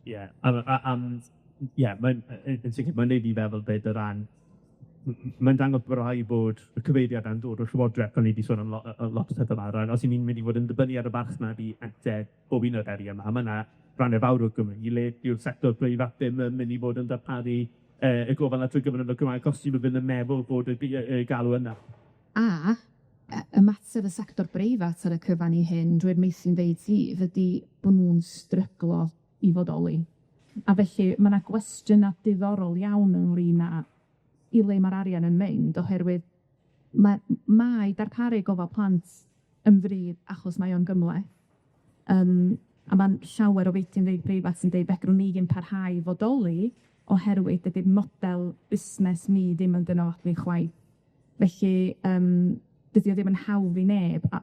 Ie, a ie, mae'n yn sicir mae'n neud fi feddwl beth o ran mae'n dangos bod rhaid bod y cyfeiriad a'n dod o'r Llywodraeth, fel ni 'di sôn am lot o pethe fel os 'yn ni'n mynd i fod yn dibynnu ar y farchnad i ateb bob un o'r herie 'ma, ma' 'na rhanne fawr o Gymru le dyw'r sector preifat ddim yn mynd i fod yn darparu y gofal 'na trwy gyfrwng y Gymraeg, os 'dyn nw ddim yn meddwl bod y galw yna. A ymateb y sector breifat ar y cyfan i hyn drwy'r meithrinfeydd dydd ydi bo' nw'n stryglo i fodoli. A felly ma' 'na gwestiyna diddorol iawn ynglyn â i le ma'r arian yn mynd, oherwydd mae darparu gofal plant yn ddrud achos mae o'n gymhleth. A ma'n llawer o feithrinfeydd preifat yn deud fedrwn ni ddim parhau i fodoli oherwydd dydi'r model busnes ni ddim yn dynoddi chwaith. Felly dydi o ddim yn hawdd i neb, a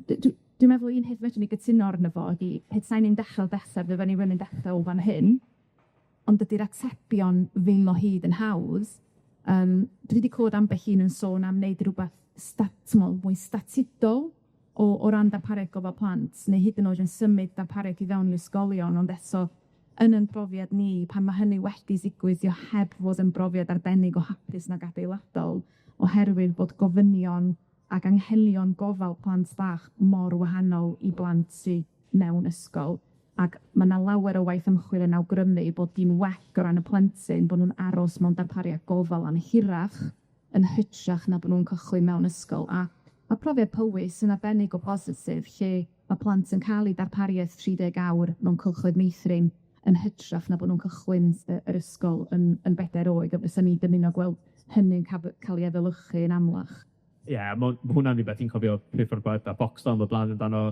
dwi'n meddwl un peth fedrwn ni gytuno arno fo ydi petai ni'n dechre o dechre fydden ni ddim yn dechre o fan hyn, ond dydi'r atebion ddim o hyd yn hawdd. Dwi 'di clywed ambell un yn sôn am wneud rwbath mwy statudol o ran darpariaeth gofal plant, neu hyd yn oed yn symud darpariaeth i fewn i ysgolion, ond eto Yn 'yn profiad ni, pan ma' hynny wedi digwydd, 'di o heb fod yn brofiad arbennig o hapus nag adeiladol, oherwydd bod gofynion ac anghenion gofal plant bach mor wahanol i blant sy mewn ysgol. Ac ma' 'na lawer o waith ymchwil yn awgrymu bod dim well o ran y plentyn bo' nw'n aros mewn darpariaeth gofal am hirach yn hytrach na bo' nw'n cychwyn mewn ysgol. A ma' profiad Powys yn arbennig o bositif, lle ma' plant yn ca'l 'u darpariaeth 30 awr mewn cylchoedd meithrin yn hytrach na bo' nw'n cychwyn yr ysgol yn bedair oed, a fysan ni'n dymuno gweld hynny'n ca'l 'i efelychu yn amlach. Ie, ma' hwnna'n rwbeth fi'n cofio peth o'r gwaith a Boxtel o blaen amdano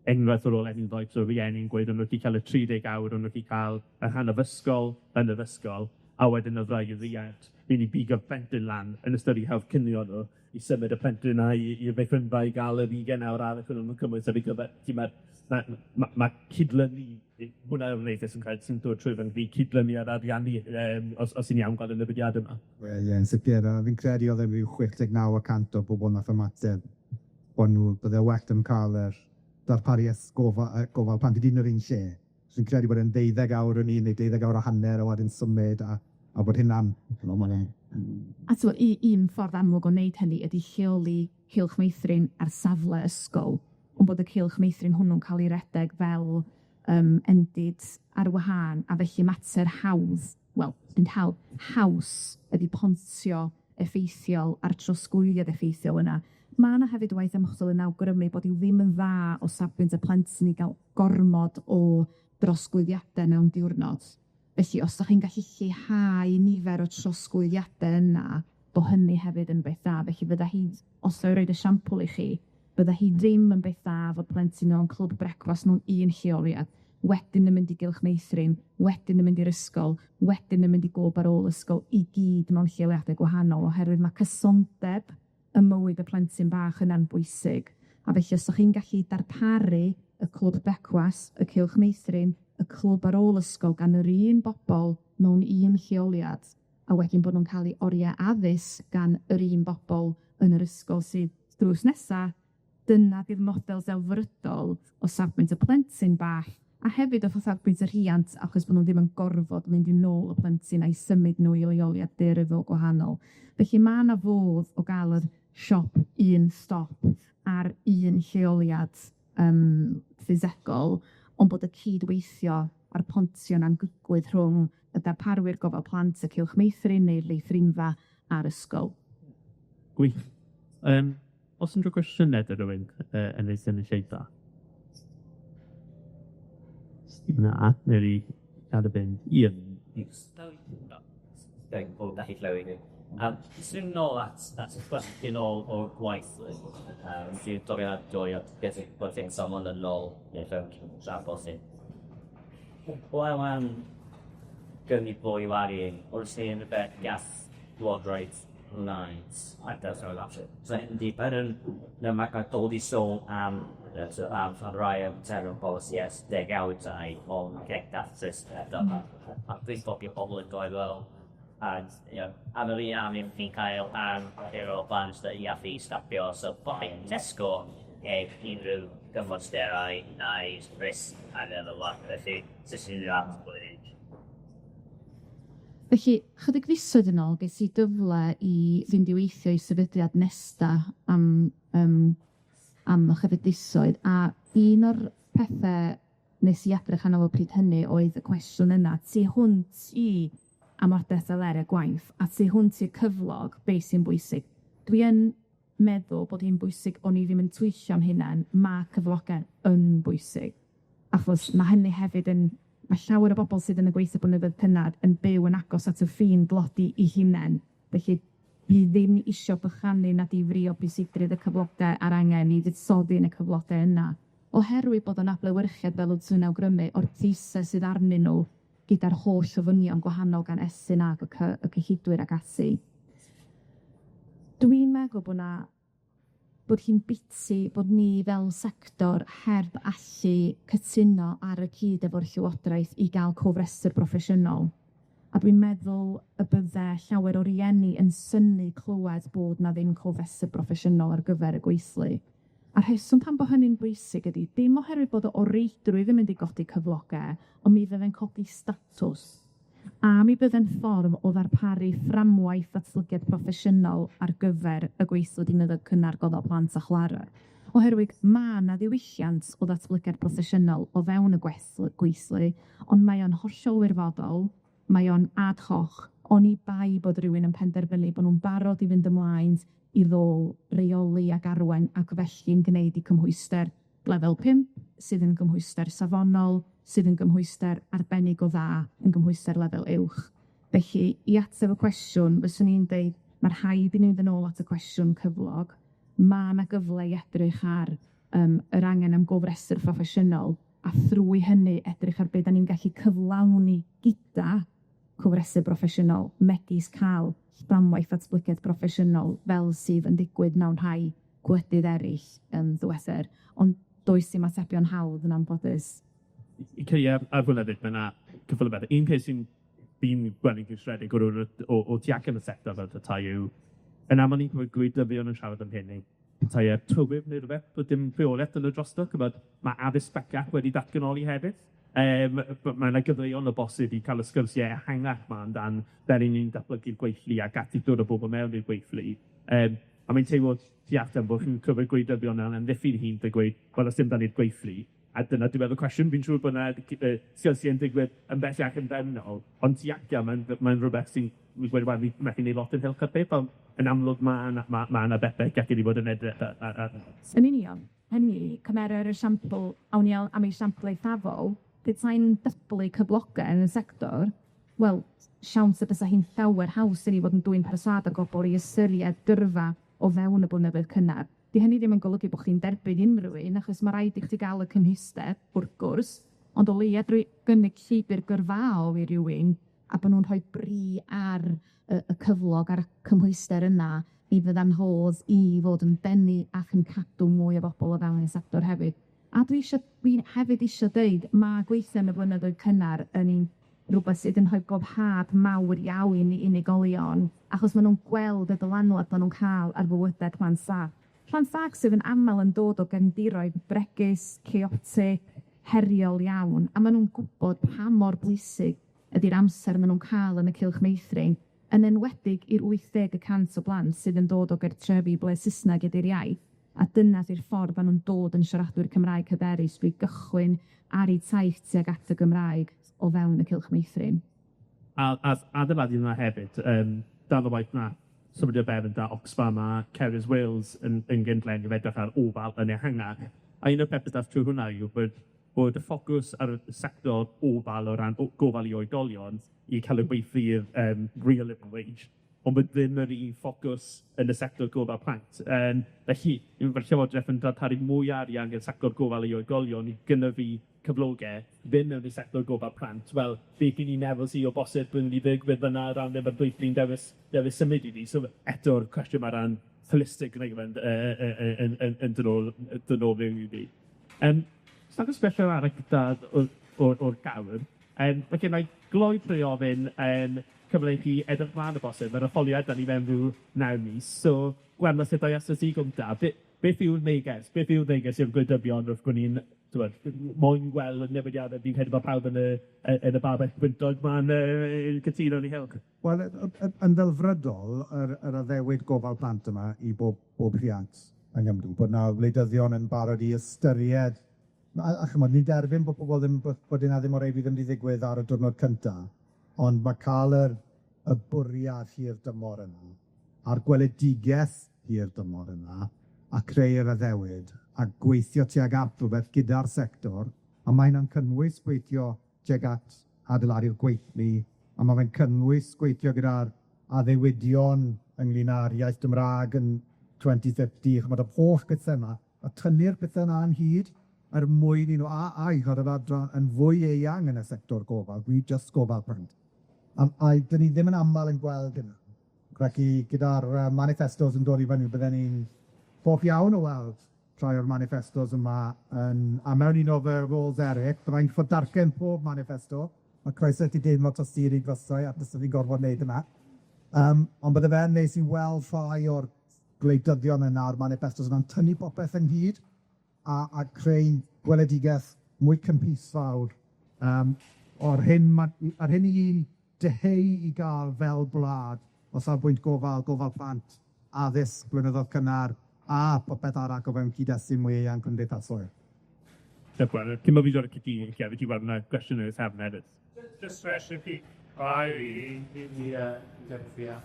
enghraifft ar ôl enghraifft o rieni'n gweud o'n nw 'di ca'l y 30 awr, o'n nw 'di ca'l y rhan of ysgol yn yr ysgol, a wedyn o'dd raid i riant rili bigo'r plentyn lan yn ystod 'u hawdd cinio nw i symud y plentyn 'na i i'r feithrinfa i ga'l yr ugen awr arall o'n nw'm yn cymwys ar ei gyfer. Felly ma' ma' ma' ma' cydlynu, hwnna yw'r neges sy'n cael sy'n dod trwy fy cydlynu a'r ariannu os 'yn iawn gweld y newidiade 'ma. Wel ie, yn sicir, a fi'n credu o'dd e ryw 69% o bobol nath ymateb bo' nw bydde well 'da nw ca'l yr darparieth gofal plant i gyd yn yr un lle. So fi'n credu bod e'n 12 awr yn un neu 12 awr a hanner a wedyn symud a bod hynna'n, ch'mo' ma' wnna'n... A t'mo' un ffordd amlwg o wneud hynny ydi lleoli Cylch Meithrin ar safle ysgol, ond bod y Cylch Meithrin hwnnw'n ca'l 'i redeg fel endid ar wahân, a felly mater hawdd, wel, dim hawdd, haws ydi pontio effeithiol a'r trosglwyddiad effeithiol yna. Ma' 'na hefyd waith ymchwil yn awgrymu bod 'i ddim yn dda o safbwynt y plentyn i ga'l gormod o drosglwyddiade mewn diwrnod. Felly, os 'dach chi'n gallu lleihau nifer o trosglwyddiade yna, bo' hynny hefyd yn beth da. Felly fydda hi, os ga i roid esiampl i chi, bydda hi ddim yn beth da fod plentyn mewn clwb brecwast mewn un lleoliad, wedyn yn mynd i gylch meithrin, wedyn yn mynd i'r ysgol, wedyn yn mynd i glwb ar ôl ysgol, i gyd mewn lleoliade gwahanol, oherwydd ma' cysondeb ym mywyd y plentyn bach yna'n bwysig. A felly, os 'dach chi'n gallu darparu y clwb brecwast, y cylch meithrin, y clwb ar ôl ysgol gan yr un bobol mewn un lleoliad, a wedyn bod nw'n ca'l 'u orie addysg gan yr un bobol yn yr ysgol sydd drws nesa, dyna 'di'r model delfrydol o safbwynt y plentyn bach, a hefyd o safbwynt y rhiant, achos bo' nw ddim yn gorfod mynd i nôl y plentyn a'i symud nw i leoliad daearyddol gwahanol. Felly ma' 'na fodd o ga'l yr siop un stop ar un lleoliad ffisegol, ond bod y cydweithio a'r pontio 'na'n digwydd rhwng y darparwyr gofal plant, y cylch meithrin neu'r feithrinfa a'r ysgol. Gwych. O's unrhyw gwestiyne 'da rywun yn y gynulleidfa? Na, newn ni cadw fynd. Ian. Jyst yn ôl at y cwestiwn o'r gwaith, sy'n doriadwy a beth sy'n safon yn ôl neu fewn trafod. Wel, am gynnig fwy o arian, oes 'na unrhyw beth gall Llywodraeth wneud? I don't know that. So, yndi, na, mae dod i sôn am rai o'r materion polisi ers degawdau ond datrys a dwi'n cofio pobl yn dweud, wel, and am yr un arian chi'n cael am hero plans i allu stopio, so buy Tesco heb unrhyw gymwysterau neu risg ar lefel lot, felly sut sy'n blwyddyn. Felly, chydig fisoedd yn ôl, ges i gyfle i fynd i weithio i sefydliad Nesta am ychydig fisoedd, a un o'r pethe nes i edrych arno fo pryd hynny oedd y cwestiwn yna, tu hwnt i amodau salere gwaith, a tu hwnt i'r cyflog, beth sy'n bwysig. Dwi yn meddwl bod hi'n bwysig o'n i ddim yn twyllo am hunan, ma' cyflogau yn bwysig, achos ma' hynny hefyd yn, ma' llawer o bobol sydd yn y gweithio blynyddoedd cynnar yn byw yn agos at y ffin dlodi 'u hunen, felly dwi ddim isio bychanu na difrïo bwysigrwydd y cyflogau a'r angen i fuddsoddi yn y cyflogau yna, oherwydd bod o'n adlewyrchiad, fel wt ti'n awgrymu, o'r pwyse sydd arnyn nw gyda'r holl ofynion gwahanol gan Estyn ag y cyllidwyr ac ati. Dwi'n meddwl bod hi'n biti bod ni fel sector heb allu cytuno ar y cyd efo'r Llywodraeth i ga'l cofrestr broffesiynol. A dwi'n meddwl y bydde llawer o rieni yn synnu clywed bod 'na ddim cofrestr broffesiynol ar gyfer y gweithlu. A rheswm pam bo' hynny'n bwysig ydi dim oherwydd bod o o reidrwydd yn mynd i godi cyfloge, on' mi fydde'n codi statws. A mi bydde'n ffordd o ddarparu fframwaith datblygiad proffesiynol ar gyfer y gweithlu dineddog cynnar gofal plant a chwara. Oherwydd ma' 'na ddiwylliant o ddatblygiad proffesiynol o fewn y gweithlu, ond mae o'n hollol wirfoddol, mae o'n ad hoc, oni bai bod rywun yn penderfynu bo' nw'n barod i fynd ymlaen i ddol reoli ag arwain ac felly'n gneud 'u cymhwyster lefel pump, sydd yn gymhwyster safonol, sydd yn gymhwyster arbennig o dda, yn gymhwyster lefel uwch. Felly, i ateb y cwestiwn, fyswn i'n deud ma' rhaid i ni fynd yn ôl at y cwestiwn cyflog. Ma' 'na gyfle i edrych ar yym yr angen am gofrestr proffesiynol, a thrwy hynny edrych ar be' 'dan ni'n gallu cyflawni gyda cofrestr broffesiynol, megis ca'l fframwaith datblygiad broffesiynol fel sydd yn digwydd mewn rhai gwledydd eryll yn ddiweddar, ond does dim atebion hawdd yn anffodus. I credu ar hwnna 'fyd, ma' 'na cwpwl o bethe. Un peth sy'n fi'n gweld yn rhwystredig o rywun o tu allan y sector fel petai yw, yn amal ni'n clywed gwleidyddion yn siarad am hyn, neu petai e tywydd neu rwbeth, bod dim rheolaeth 'da nw drosto, ch'mod, ma' addysg bellach wedi datganoli hefyd. But ma' 'na gyfleon o bosib i ca'l y sgyrsie ehangach 'ma amdan fel 'yn ni'n datblygu'r gweithlu ac ati dod â bobol mewn i'r gweithlu. A mae'n teimlo tu allan bo' chi'n clywed gwleidyddion yn amddiffyn hun 'da gweud, wel, os dim 'dan ni'r gweithlu, a dyna dwi'n meddwl cwestiwn, fi'n siŵr bod 'na sgyrsie yn digwydd yn bellach yn fewnol, ond tu allan mae'n mae'n rwbeth sy'n fi'n gweud wel, fi methu neud lot ynghylch y peth, ond yn amlwg ma' 'na ma' 'na bethe gallu ni fod yn edrych ar. Yn union, hynny, cymerer esiampl, awn ni am esiampl eithafol, petai'n dyblu cyfloge yn y sector, wel, siawns y bysa hi'n llawer haws i ni fod yn dwyn perswâd ar gobol i ystyried gyrfa o fewn y blynyddoedd cynnar. 'Di hynny ddim yn golygu bo' chdi'n derbyn unryw un, achos ma' raid i chdi ga'l y cymhwyster, wrth gwrs, ond o leia drwy gynnig llwybyr gyrfaol i rywun, a bo' nw'n rhoi bri ar y cyflog a'r cymhwyster yna, mi fydda'n rhodd i fod yn denu ac yn cadw mwy o bobol o fewn y sector hefyd. A dwi isio dwi hefyd isio deud, ma' gweithio yn y blynyddoedd cynnar yn rwbeth sydd yn rhoi boddhad mawr iawn i unigolion, achos ma' nw'n gweld y dylanwad ma' nw'n ca'l ar fywyde plant saff. Plant saff sydd yn amal yn dod o gefndiroedd bregus, chaotic, heriol iawn, a ma' nw'n gwbod pa mor bwysig ydi'r amser ma' nw'n ca'l yn y cylch meithrin, yn enwedig i'r 80% o blant sydd yn dod o gartrefi ble Sysnag ydi'r iaith, a dyna 'di'r ffordd ma' nw'n dod yn siaradwyr Cymraeg hyderus drwy gychwyn ar 'u taith tuag at y Gymraeg o fewn y cylch meithrin. A adeiladu hwnna hefyd, darn o waith nath Sefydliad Bevan 'da Oxfam a Carers Wales yn gynllun i edrych ar ofal yn ehangach, a un o'r pethe dath trwy hwnna yw bod y ffocws ar y sector ofal o ran gofal i oedolion i ca'l y gweithlu'r real living wage, ond bod ddim yr un ffocws yn y sector gofal plant. Felly, ma'r Llywodraeth yn darparu mwy o arian i'r sector gofal i oedolion i gynyddu cyfloge, ddim mewn i'r sector gofal plant. Wel, beth 'yn ni'n meddwl sy o bosib yn mynd i ddigwydd fyna o ran be' ma'r gweithlu'n dewis symud i ni. So eto'r cwestiwn 'ma ran holistic yn dod nôl dod nôl mewn i fi. Os nag o's gwestiwn arall gyda o'r gawr, felly wna i gloi trwy ofyn cyfle i chi edrych mlaen o bosib, yr etholiad 'dan ni mewn ryw 9 mis, so Gwenno, sut ddoi atat ti gynta, beth yw'r neges? Beth yw'r neges i'r gwleidyddion wrth bod ni'n t'mod, moyn gweld y newidiade fi'n credu bod pawb yn y yn y babell gwyntog 'ma'n cytuno yn 'u nghylch? Wel, yn ddelfrydol, yr addewid gofal plant yma i bob rhiant yng Nghymru, bod 'na wleidyddion yn barod i ystyried, a ch'mod, ni'n derbyn bod pobol ddim, bod hynna ddim o reidrwydd yn mynd i ddigwydd ar y diwrnod cynta, ond ma' ca'l y bwriad hir dymor yna, a'r gweledigeth hir dymor yna, a creu'r addewid, a gweithio tuag at rwbeth gyda'r sector, a mae hynna'n cynnwys gweithio tuag at adeiladu'r gweithlu, a ma' fe'n cynnwys gweithio gyda'r addewidion ynglyn â'r iaith Gymra'g yn 2050, ch'mod, y holl pethe yma, a tynnu'r pethe yna ynghyd er mwyn i nw, a i ch'od yr adran yn fwy eang yn y sector gofal, nid jyst gofal plant. A 'dyn ni ddim yn amal yn gweld hynna. Felly gyda'r manifestos yn dod i fyny, bydden ni'n hoff iawn o weld rhai o'r manifestos yma yn, a mewn un o fy roles eryll, byddai'n gorffod darllen pob manifesto, ma' croeso i ti deimlo tosturi drostai, achos fi'n gorfod wneud hynna. Ond bydde fe'n neis i weld rhai o'r gwleidyddion yna a'r maniffestos yna'n tynnu popeth ynghyd a creu gweledigeth mwy cynhwysfawr yym o'r hyn ma' a'r hyn 'yn ni'n dyheu i ga'l fel gwlad o safbwynt gofal, gofal plant, addysg, blynyddodd cynnar, a popeth arall o fewn cyd-destun mwy eang cymdeithasol. Diolch yn fawr. Cyn bo' fi dod at ti, fi 'di gweld ma' gwestiwn yn y cefn hefyd. Just cwestiwn i chi, i yy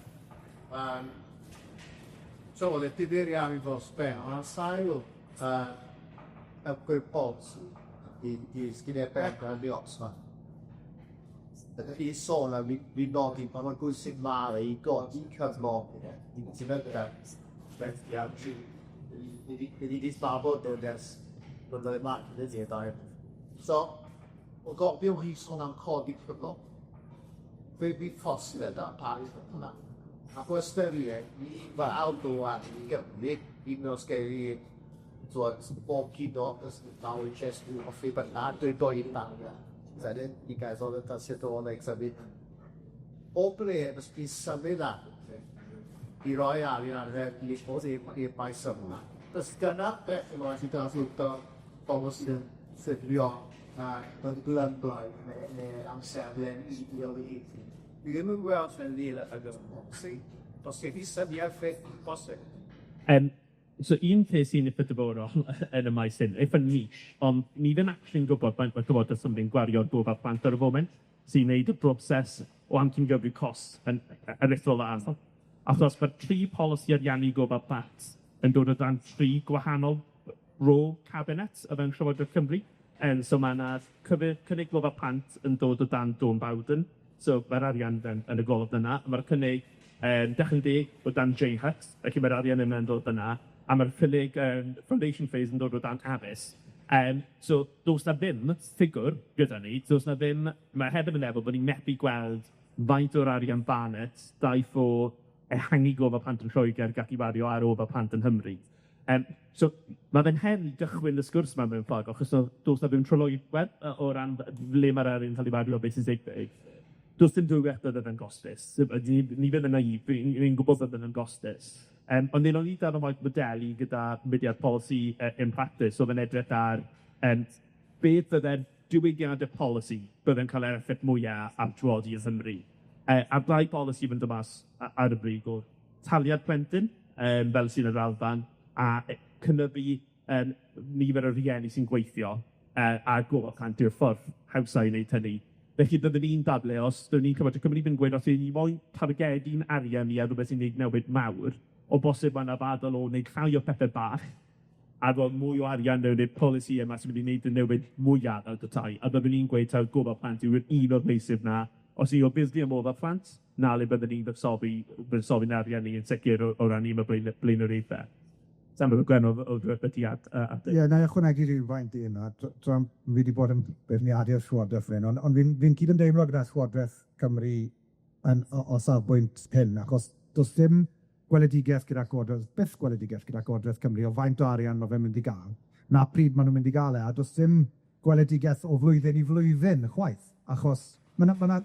so o'dd e difyr iawn i dros ben, on' ar sail yy y i sgilie Oxfam. Ydych chi sôn am fi nodi pa mor bwysig mae i godi cyflog i sefydliad ni 'di trafod hwn ers blynyddoedd maith, yn dydi? So, o gofio chi sôn am codi cyflog, be fydd cost darparu hwnna? Ac o ystyried, ni fel gwlad i Gymru, hyd yn oed os gewn ni t'wod, bob kilo you guys all the O ble fysech chi'n symud i roi arian ar y i'r maes yma? Does dyna beth yma sy'n datblygu bobl sydd yn ffurfio yn glymblaid neu amserlen i Dwi ddim yn gweld hynny yn y polisi. Does gen i syniad beth bosib. So un peth sy'n eitha diddorol yn y maes hyn, eitha niche, ond ni ddim actually'n gwbod faint ma' Llywodraeth Cymru'n gwario ar gofal plant ar y foment, sy'n neud y broses o amcangyfrif cost yn aruthrol o anodd. Achos ma'r tri polisi ariannu gofal plant yn dod o dan tri gwahanol rôl cabinet o fewn Llywodraeth Cymru. So ma' 'na cynnig gofal plant yn dod o dan Dawn Bowden, so ma'r arian yn y golofn yna. Ma'r cynnig Dechrau'n Deg o dan Jane Hutt, felly ma'r arian yna'n dod yna, a ma'r cynnig Foundation Phase yn dod o dan addysg. So do's 'na ddim ffigwr gyda ni, do's 'na ddim, ma' hefyd yn meddwl bod ni'n methu gweld faint o'r arian Barnett daeth o ehangu gofal plant yn Lloegr gallu wario ar ofal plant yng Nghymru. So ma' fe'n her i gychwyn y sgwrs 'ma mewn ffordd, achos do's 'na ddim tryloywder o ran ble ma'r arian yn ca'l 'i wario, beth sy'n digwydd. Do's dim dwywaith bydde fe'n gostus. Ni ddim yn naïf, ni'n gwbod bydde fe'n gostus. Ond un o'n i dan y waith modelu gyda mudiad polisi in practice, o'dd yn edrych ar beth fydde'r diwygiade polisi bydde'n ca'l yr effaith mwya ar tlodi yng Nghymru. A'r ddau polisi fynd mas ar y brig o'dd taliad plentyn, fel sydd yn yr Alban, a cynyddu nifer o rhieni sy'n gweithio a gofal plant yw'r ffordd hawsa i wneud hynny. Felly byddwn i'n dadle, os byddwn ni'n Llywodraeth Cymru yn gweud os 'yn ni moyn targedu'n arian ni ar rwbeth sy'n neud newid mawr, o bosib ma' 'na ddadl o wneud llai o pethe bach a roi mwy o arian mewn i'r polisi yma sy'n mynd i wneud y newid mwya fel petai. A byddwn i'n gweud taw gofal plant yw'r un o'r meysydd 'na. Os ni o busy am ofal plant, 'na le byddwn ni'n buddsoddi'n arian ni yn sicir o ran un o'r blaenoriaethe. Sa'n gwbod Gwenno o'dd rwbeth i ad-? Ie, wna i ychwanegu rhywfaint i hynna. Fi 'di bod yn beirniadu'r Llywodraeth fan hyn, ond fi'n fi'n cydymdeimlo gyda Llywodraeth Cymru yn o safbwynt hyn, achos do's dim gweledigeth gyda Llywodraeth, byth gweledigeth gyda Llywodraeth Cymru o faint o arian ma' fe'n mynd i ga'l, na pryd ma' nw'n mynd i ga'l e, a do's dim gweledigeth o flwyddyn i flwyddyn chwaith, achos ma' 'na ma' 'na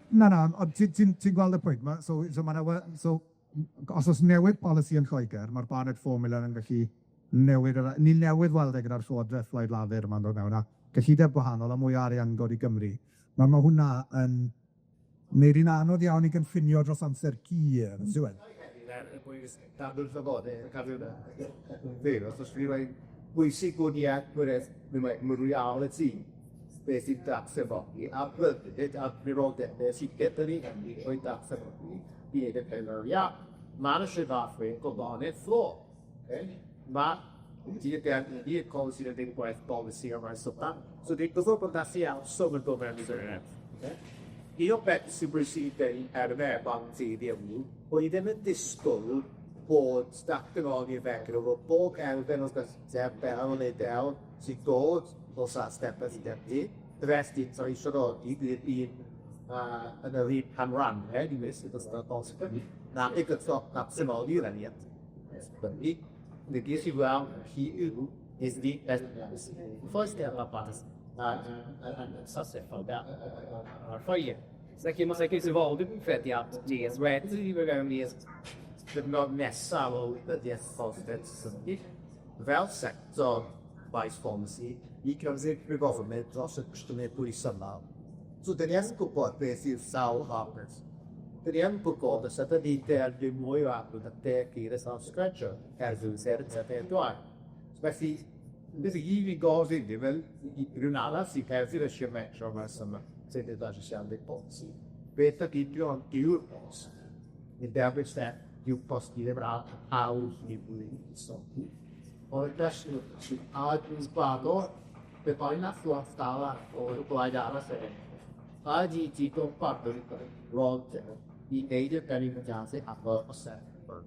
Na, na, ond ti'n ti'n ti'n gweld y pwynt, ma' so so ma' 'na we- so os o's newid polisi yn Lloegr, ma'r Barnett Formula yn gallu newid yr a-... Ni newydd weld e gyda'r Llywodreth Blaid Lafur yma'n dod mewn, a cyllideb gwahanol a mwy o arian yn dod i Gymru. Nawr ma' hwnna yn neud hi'n anodd iawn i gynllunio dros amser hir, on'd yw e? Bwysig bod ni realiti beth sy'n datsyfodi a rhyddid a prirodebau sydd gyda ni hynny o'i datsyfodi i wneud y pethau iawn. Mae yna sifathau gofannau fflo. Mae i'r polisi yn ddim gwaith polisi o'r maes yma. So dwi'n gwybod bod gallu awswm yn dod mewn i ddweud. Un o beth sy'n bwysig i ddeud er y bant i ddim, bod ni ddim yn disgwyl bod datganoli fedrw bod bob elfen o'r gyllideb fel neu del sy'n dod o sa step as i the rest i eisiau i i'r un yn yr un canrannau, i wnes i ddysgu bosib. Na, i gyto natsionoli reniad. Nid i weld hi yw is the First cyfnod nesaf o wleidyddiaeth Llywodraeth fel sector maes polisi i gymryd cyfrifoldeb dros y cwestiynau pwys yma. So, dyn ni yn gwybod beth yw'r sawl harvest. Dyn ni yn gwybod os ydyn ni'n derbyn mwy o adnodd na deg i'r ysgol heddiw sef y pedwar. Felly, beth i fi gofyn i fel rhywun arall sy'n hefyd eisiau metro mas yma, sy'n dod ar siarad polisi. Beth ydy yw'r polisi? Yn derbyn step yw posti ddim rhan hawdd i fwy. So, o'r cwestiwn sy'n a dwi'n gwado, be bai na fflwff dal o'r blaid arall e. A di digon barod rod i wneud y penderfyniadau efo y sector.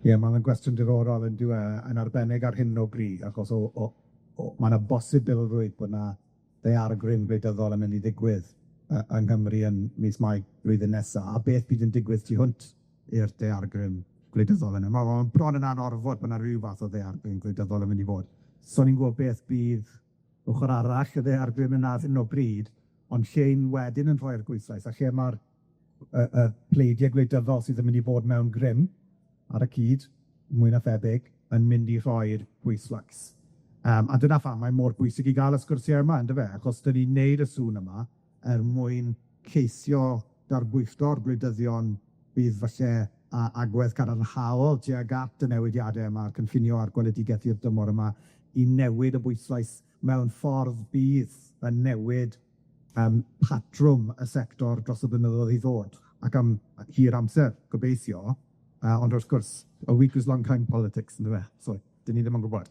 Ie, mae'n gwestiwn diddorol yn dyw e, yn arbennig ar hyn o bryd, achos o o o ma' 'na bosibilrwydd bo' 'na ddaeargryn gwleidyddol yn mynd i ddigwydd yy yng Nghymru yn mis Mai blwyddyn nesa, a beth bydd yn digwydd tu hwnt i'r daeargryn gwleidyddol yna. Ma' o'n bron yn anorfod bo' 'na ryw fath o ddaeargryn gwleidyddol yn mynd i fod. So ni'n gwybod beth bydd ochor arall y ddaeargryn yna ar hyn o bryd, ond lle 'yn wedyn yn rhoi'r bwyslais, a lle ma'r y y pleidie gwleidyddol sydd yn mynd i fod mewn grym ar y cyd, mwy na thebyg, yn mynd i rhoi'r pwyslais. Yym a dyna pham mae mor bwysig i ga'l y sgwrsie yma yndyfe, achos 'dyn ni'n neud y sŵn yma er mwyn ceisio darbwyllo'r gwleidyddion bydd falle a agwedd gadarnhaol tuag at y newidiade yma, a'r cynllunio a'r gweledigeth i'r dymor yma, i newid y bwyslais mewn ffordd bydd yn newid yym patrwm y sector dros y blynyddoedd i ddod, ac am hir amser, gobeithio, yy ond wrth gwrs, a week is long time politics, yndyfe? So, 'dyn ni ddim yn gwbod.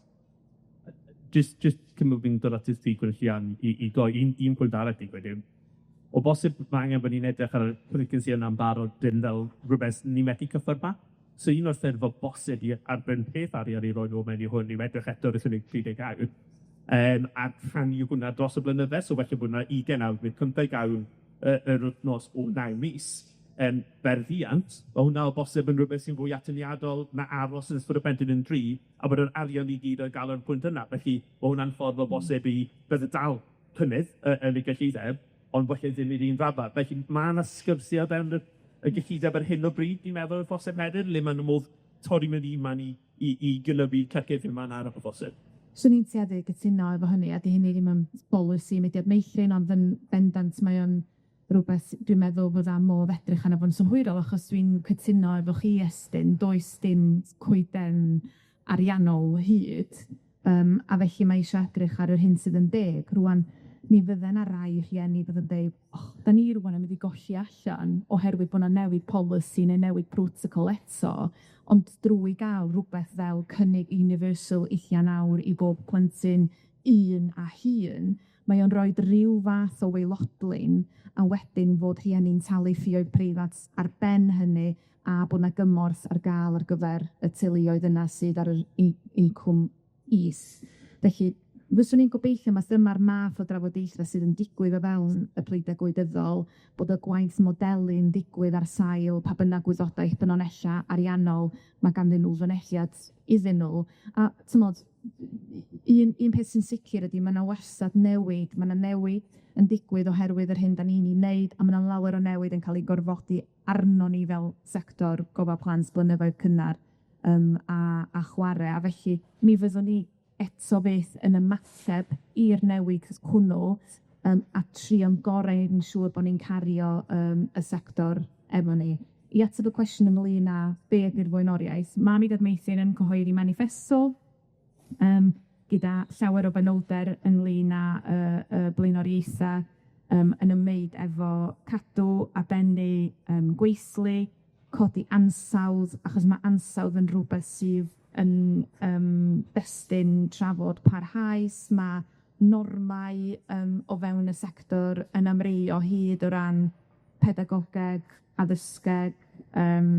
Jyst jyst cyn bo' fi'n dod at y ffigwr Rhian i i gloi, un un pwynt arall fi'n credu yw, o bosib ma' angen bod ni'n edrych ar y frequency yna'n barod dim fel rwbeth ni methu cyffwrdd â. So un o'r ffyrdd o bosib i arbed peth arian i roi nôl mewn i hwn yw edrych eto ar y cynnig 30 awr, yym a rhannu hwnna dros y blynydde, so falle bod 'na ugain awr neu pymtheg awr yy yr wythnos o naw mis yym berthiant, ma' hwnna o bosib yn rwbeth sy'n fwy atyniadol na aros yn ystod y plentyn yn dri, a bod yr arian i gyd ar ga'l ar y pwynt yna. Felly, ma' hwnna'n ffordd o bosib i bydde dal cynnydd yy yn y gyllideb, ond falle ddim i'r un raddfa. Felly, ma' 'na sgyrsie o fewn y y gyllideb ar hyn o bryd, fi'n meddwl, y bosib hefyd, le ma' 'na modd torri mewn i man i i i gynyddu cyllid yn man arall o bosib. Swn i'n tueddu i gytuno efo hynny, a 'di hynny ddim yn bolisi Mudiad Meithrin, ond yn bendant mae o'n rwbeth dwi'n meddwl fydda modd edrych arno fo'n synhwyrol, achos dwi'n cytuno efo chi, Estyn, does dim coeden ariannol o hyd, yym a felly mae isio edrych ar yr hyn sydd yn deg. Rŵan mi fydde 'na rai rhieni fydd yn deud, oh, 'dan ni rŵan yn mynd i golli allan oherwydd bo' 'na newid polisi neu newid protocol eto, ond drwy ga'l rwbeth fel cynnig universal ugian awr i bob plentyn un a hun, mae o'n roid ryw fath o waelodlin, a wedyn fod rhieni'n talu ffïoedd preifat ar ben hynny, a bod 'na gymorth ar ga'l ar gyfer y teuluoedd yna sydd ar yr incwm is. Felly, fyswn i'n gobeithio ma' dyma'r math o drafodaethe sydd yn digwydd o fewn y pleidie gwleidyddol, bod y gwaith modelu'n digwydd ar sail pa bynnag gwybodaeth ffynonella ariannol ma' ganddyn nw fynediad iddyn nw, a t'mod, un un peth sy'n sicir ydi ma' 'na wastad newid, ma' 'na newid yn digwydd oherwydd yr hyn 'dan ni'n 'i wneud, a ma' 'na lawer o newid yn ca'l 'i gorfodi arnon ni fel sector gofal plant blynyddoedd cynnar yym a a chware, a felly mi fyddwn ni eto fyth yn ymateb i'r newid hwnnw yym a trio'n gorau i neud yn siŵr bo' ni'n cario yym y sector efo ni. I ateb y cwestiwn ynglyn â be' ydi'r flaenoriaeth, ma' Mudiad Meithrin yn cyhoeddi maniffesto yym gyda llawer o fanylder ynglyn â yy y blaenoriaethe yym yn ymwneud efo cadw a bennu yym gweithlu, codi ansawdd, achos ma' ansawdd yn rwbeth sydd yn yym destun trafod parhaus, ma' normau yym o fewn y sector yn amrywio o hyd o ran pedagogeg, addysgeg, yym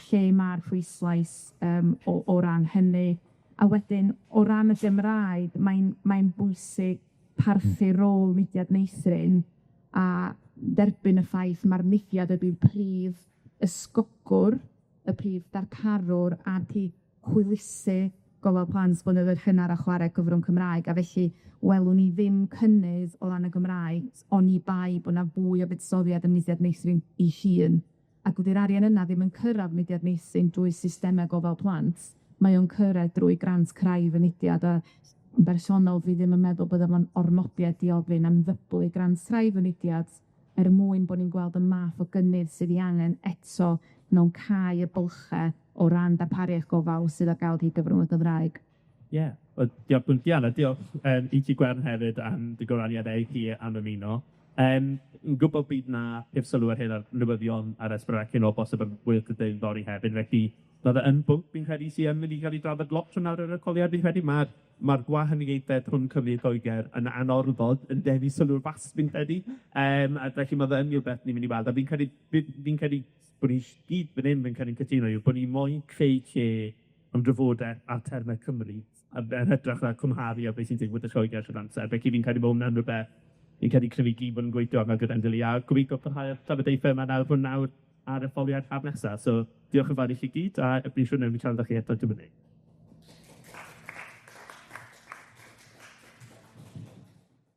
lle ma'r pwyslais yym o o ran hynny. A wedyn o ran y Gymraeg, mae'n mae'n bwysig parchu rôl Mudiad Meithrin a derbyn y ffaith ma'r mudiad ydi'r prif ysgogwr, y prif darparwr a'r prif hwylusydd gofal plant blynyddoedd cynnar a chware cyfrwng Cymraeg, a felly welwn ni ddim cynnydd o ran y Gymraeg oni bai bo' 'na fwy o fuddsoddiad ym Mudiad Meithrin 'i hun. Ac wedi'r arian yna ddim yn cyrradd Mudiad Meithrin drwy systeme gofal plant, mae o'n cyrraedd drwy grant craidd y mudiad, a yn bersonol dwi ddim yn meddwl bod o'n ormodiad i ofyn am ddyblu grant craidd y mudiad er mwyn bo' ni'n gweld y math o gynnydd sydd 'i angen eto mewn cau y bylche o ran darpariaeth gofal sydd ar ga'l drwy gyfrwng y Gymraeg. Ie, wel diolch Gwenllian, a diolch yym i ti Gwern hefyd am dy gyfraniad hi am ymuno. Yn gwbod bydd 'na peth sylw ar hyn ar newyddion ar S4C yn o bosib yn fory hefyd, felly ma' fe yn bwnc fi'n credu sy yn mynd i ga'l 'i drafod lot rhwng nawr a'r etholiad, fi'n credu ma'r ma'r gwahaniaethe rhwng Cymru a Lloeger yn anorfod yn denu sylw'r wasg, fi'n credu. Yym a felly ma' fe yn rwbeth ni'n mynd i weld, a fi'n credu fi fi'n credu bod ni gyd fan 'yn fi'n credu'n cytuno yw bod ni moyn creu lle am drafodeth ar terme Cymru, a yn hytrach na cymharu â beth sy'n digwydd yn Lloeger trwy'r amser. Felly fi'n credu bod hwnna'n rwbeth fi'n credu cryf i gyd bod yn gweithio arno gyda'n gilydd, a gobeithio parhau'r trafodaethe yma nawr rhwng nawr a'r etholiad haf nesa. So diolch yn fawr i chi gyd, a fi'n siŵr wnawn ni siarad â chi eto dwy.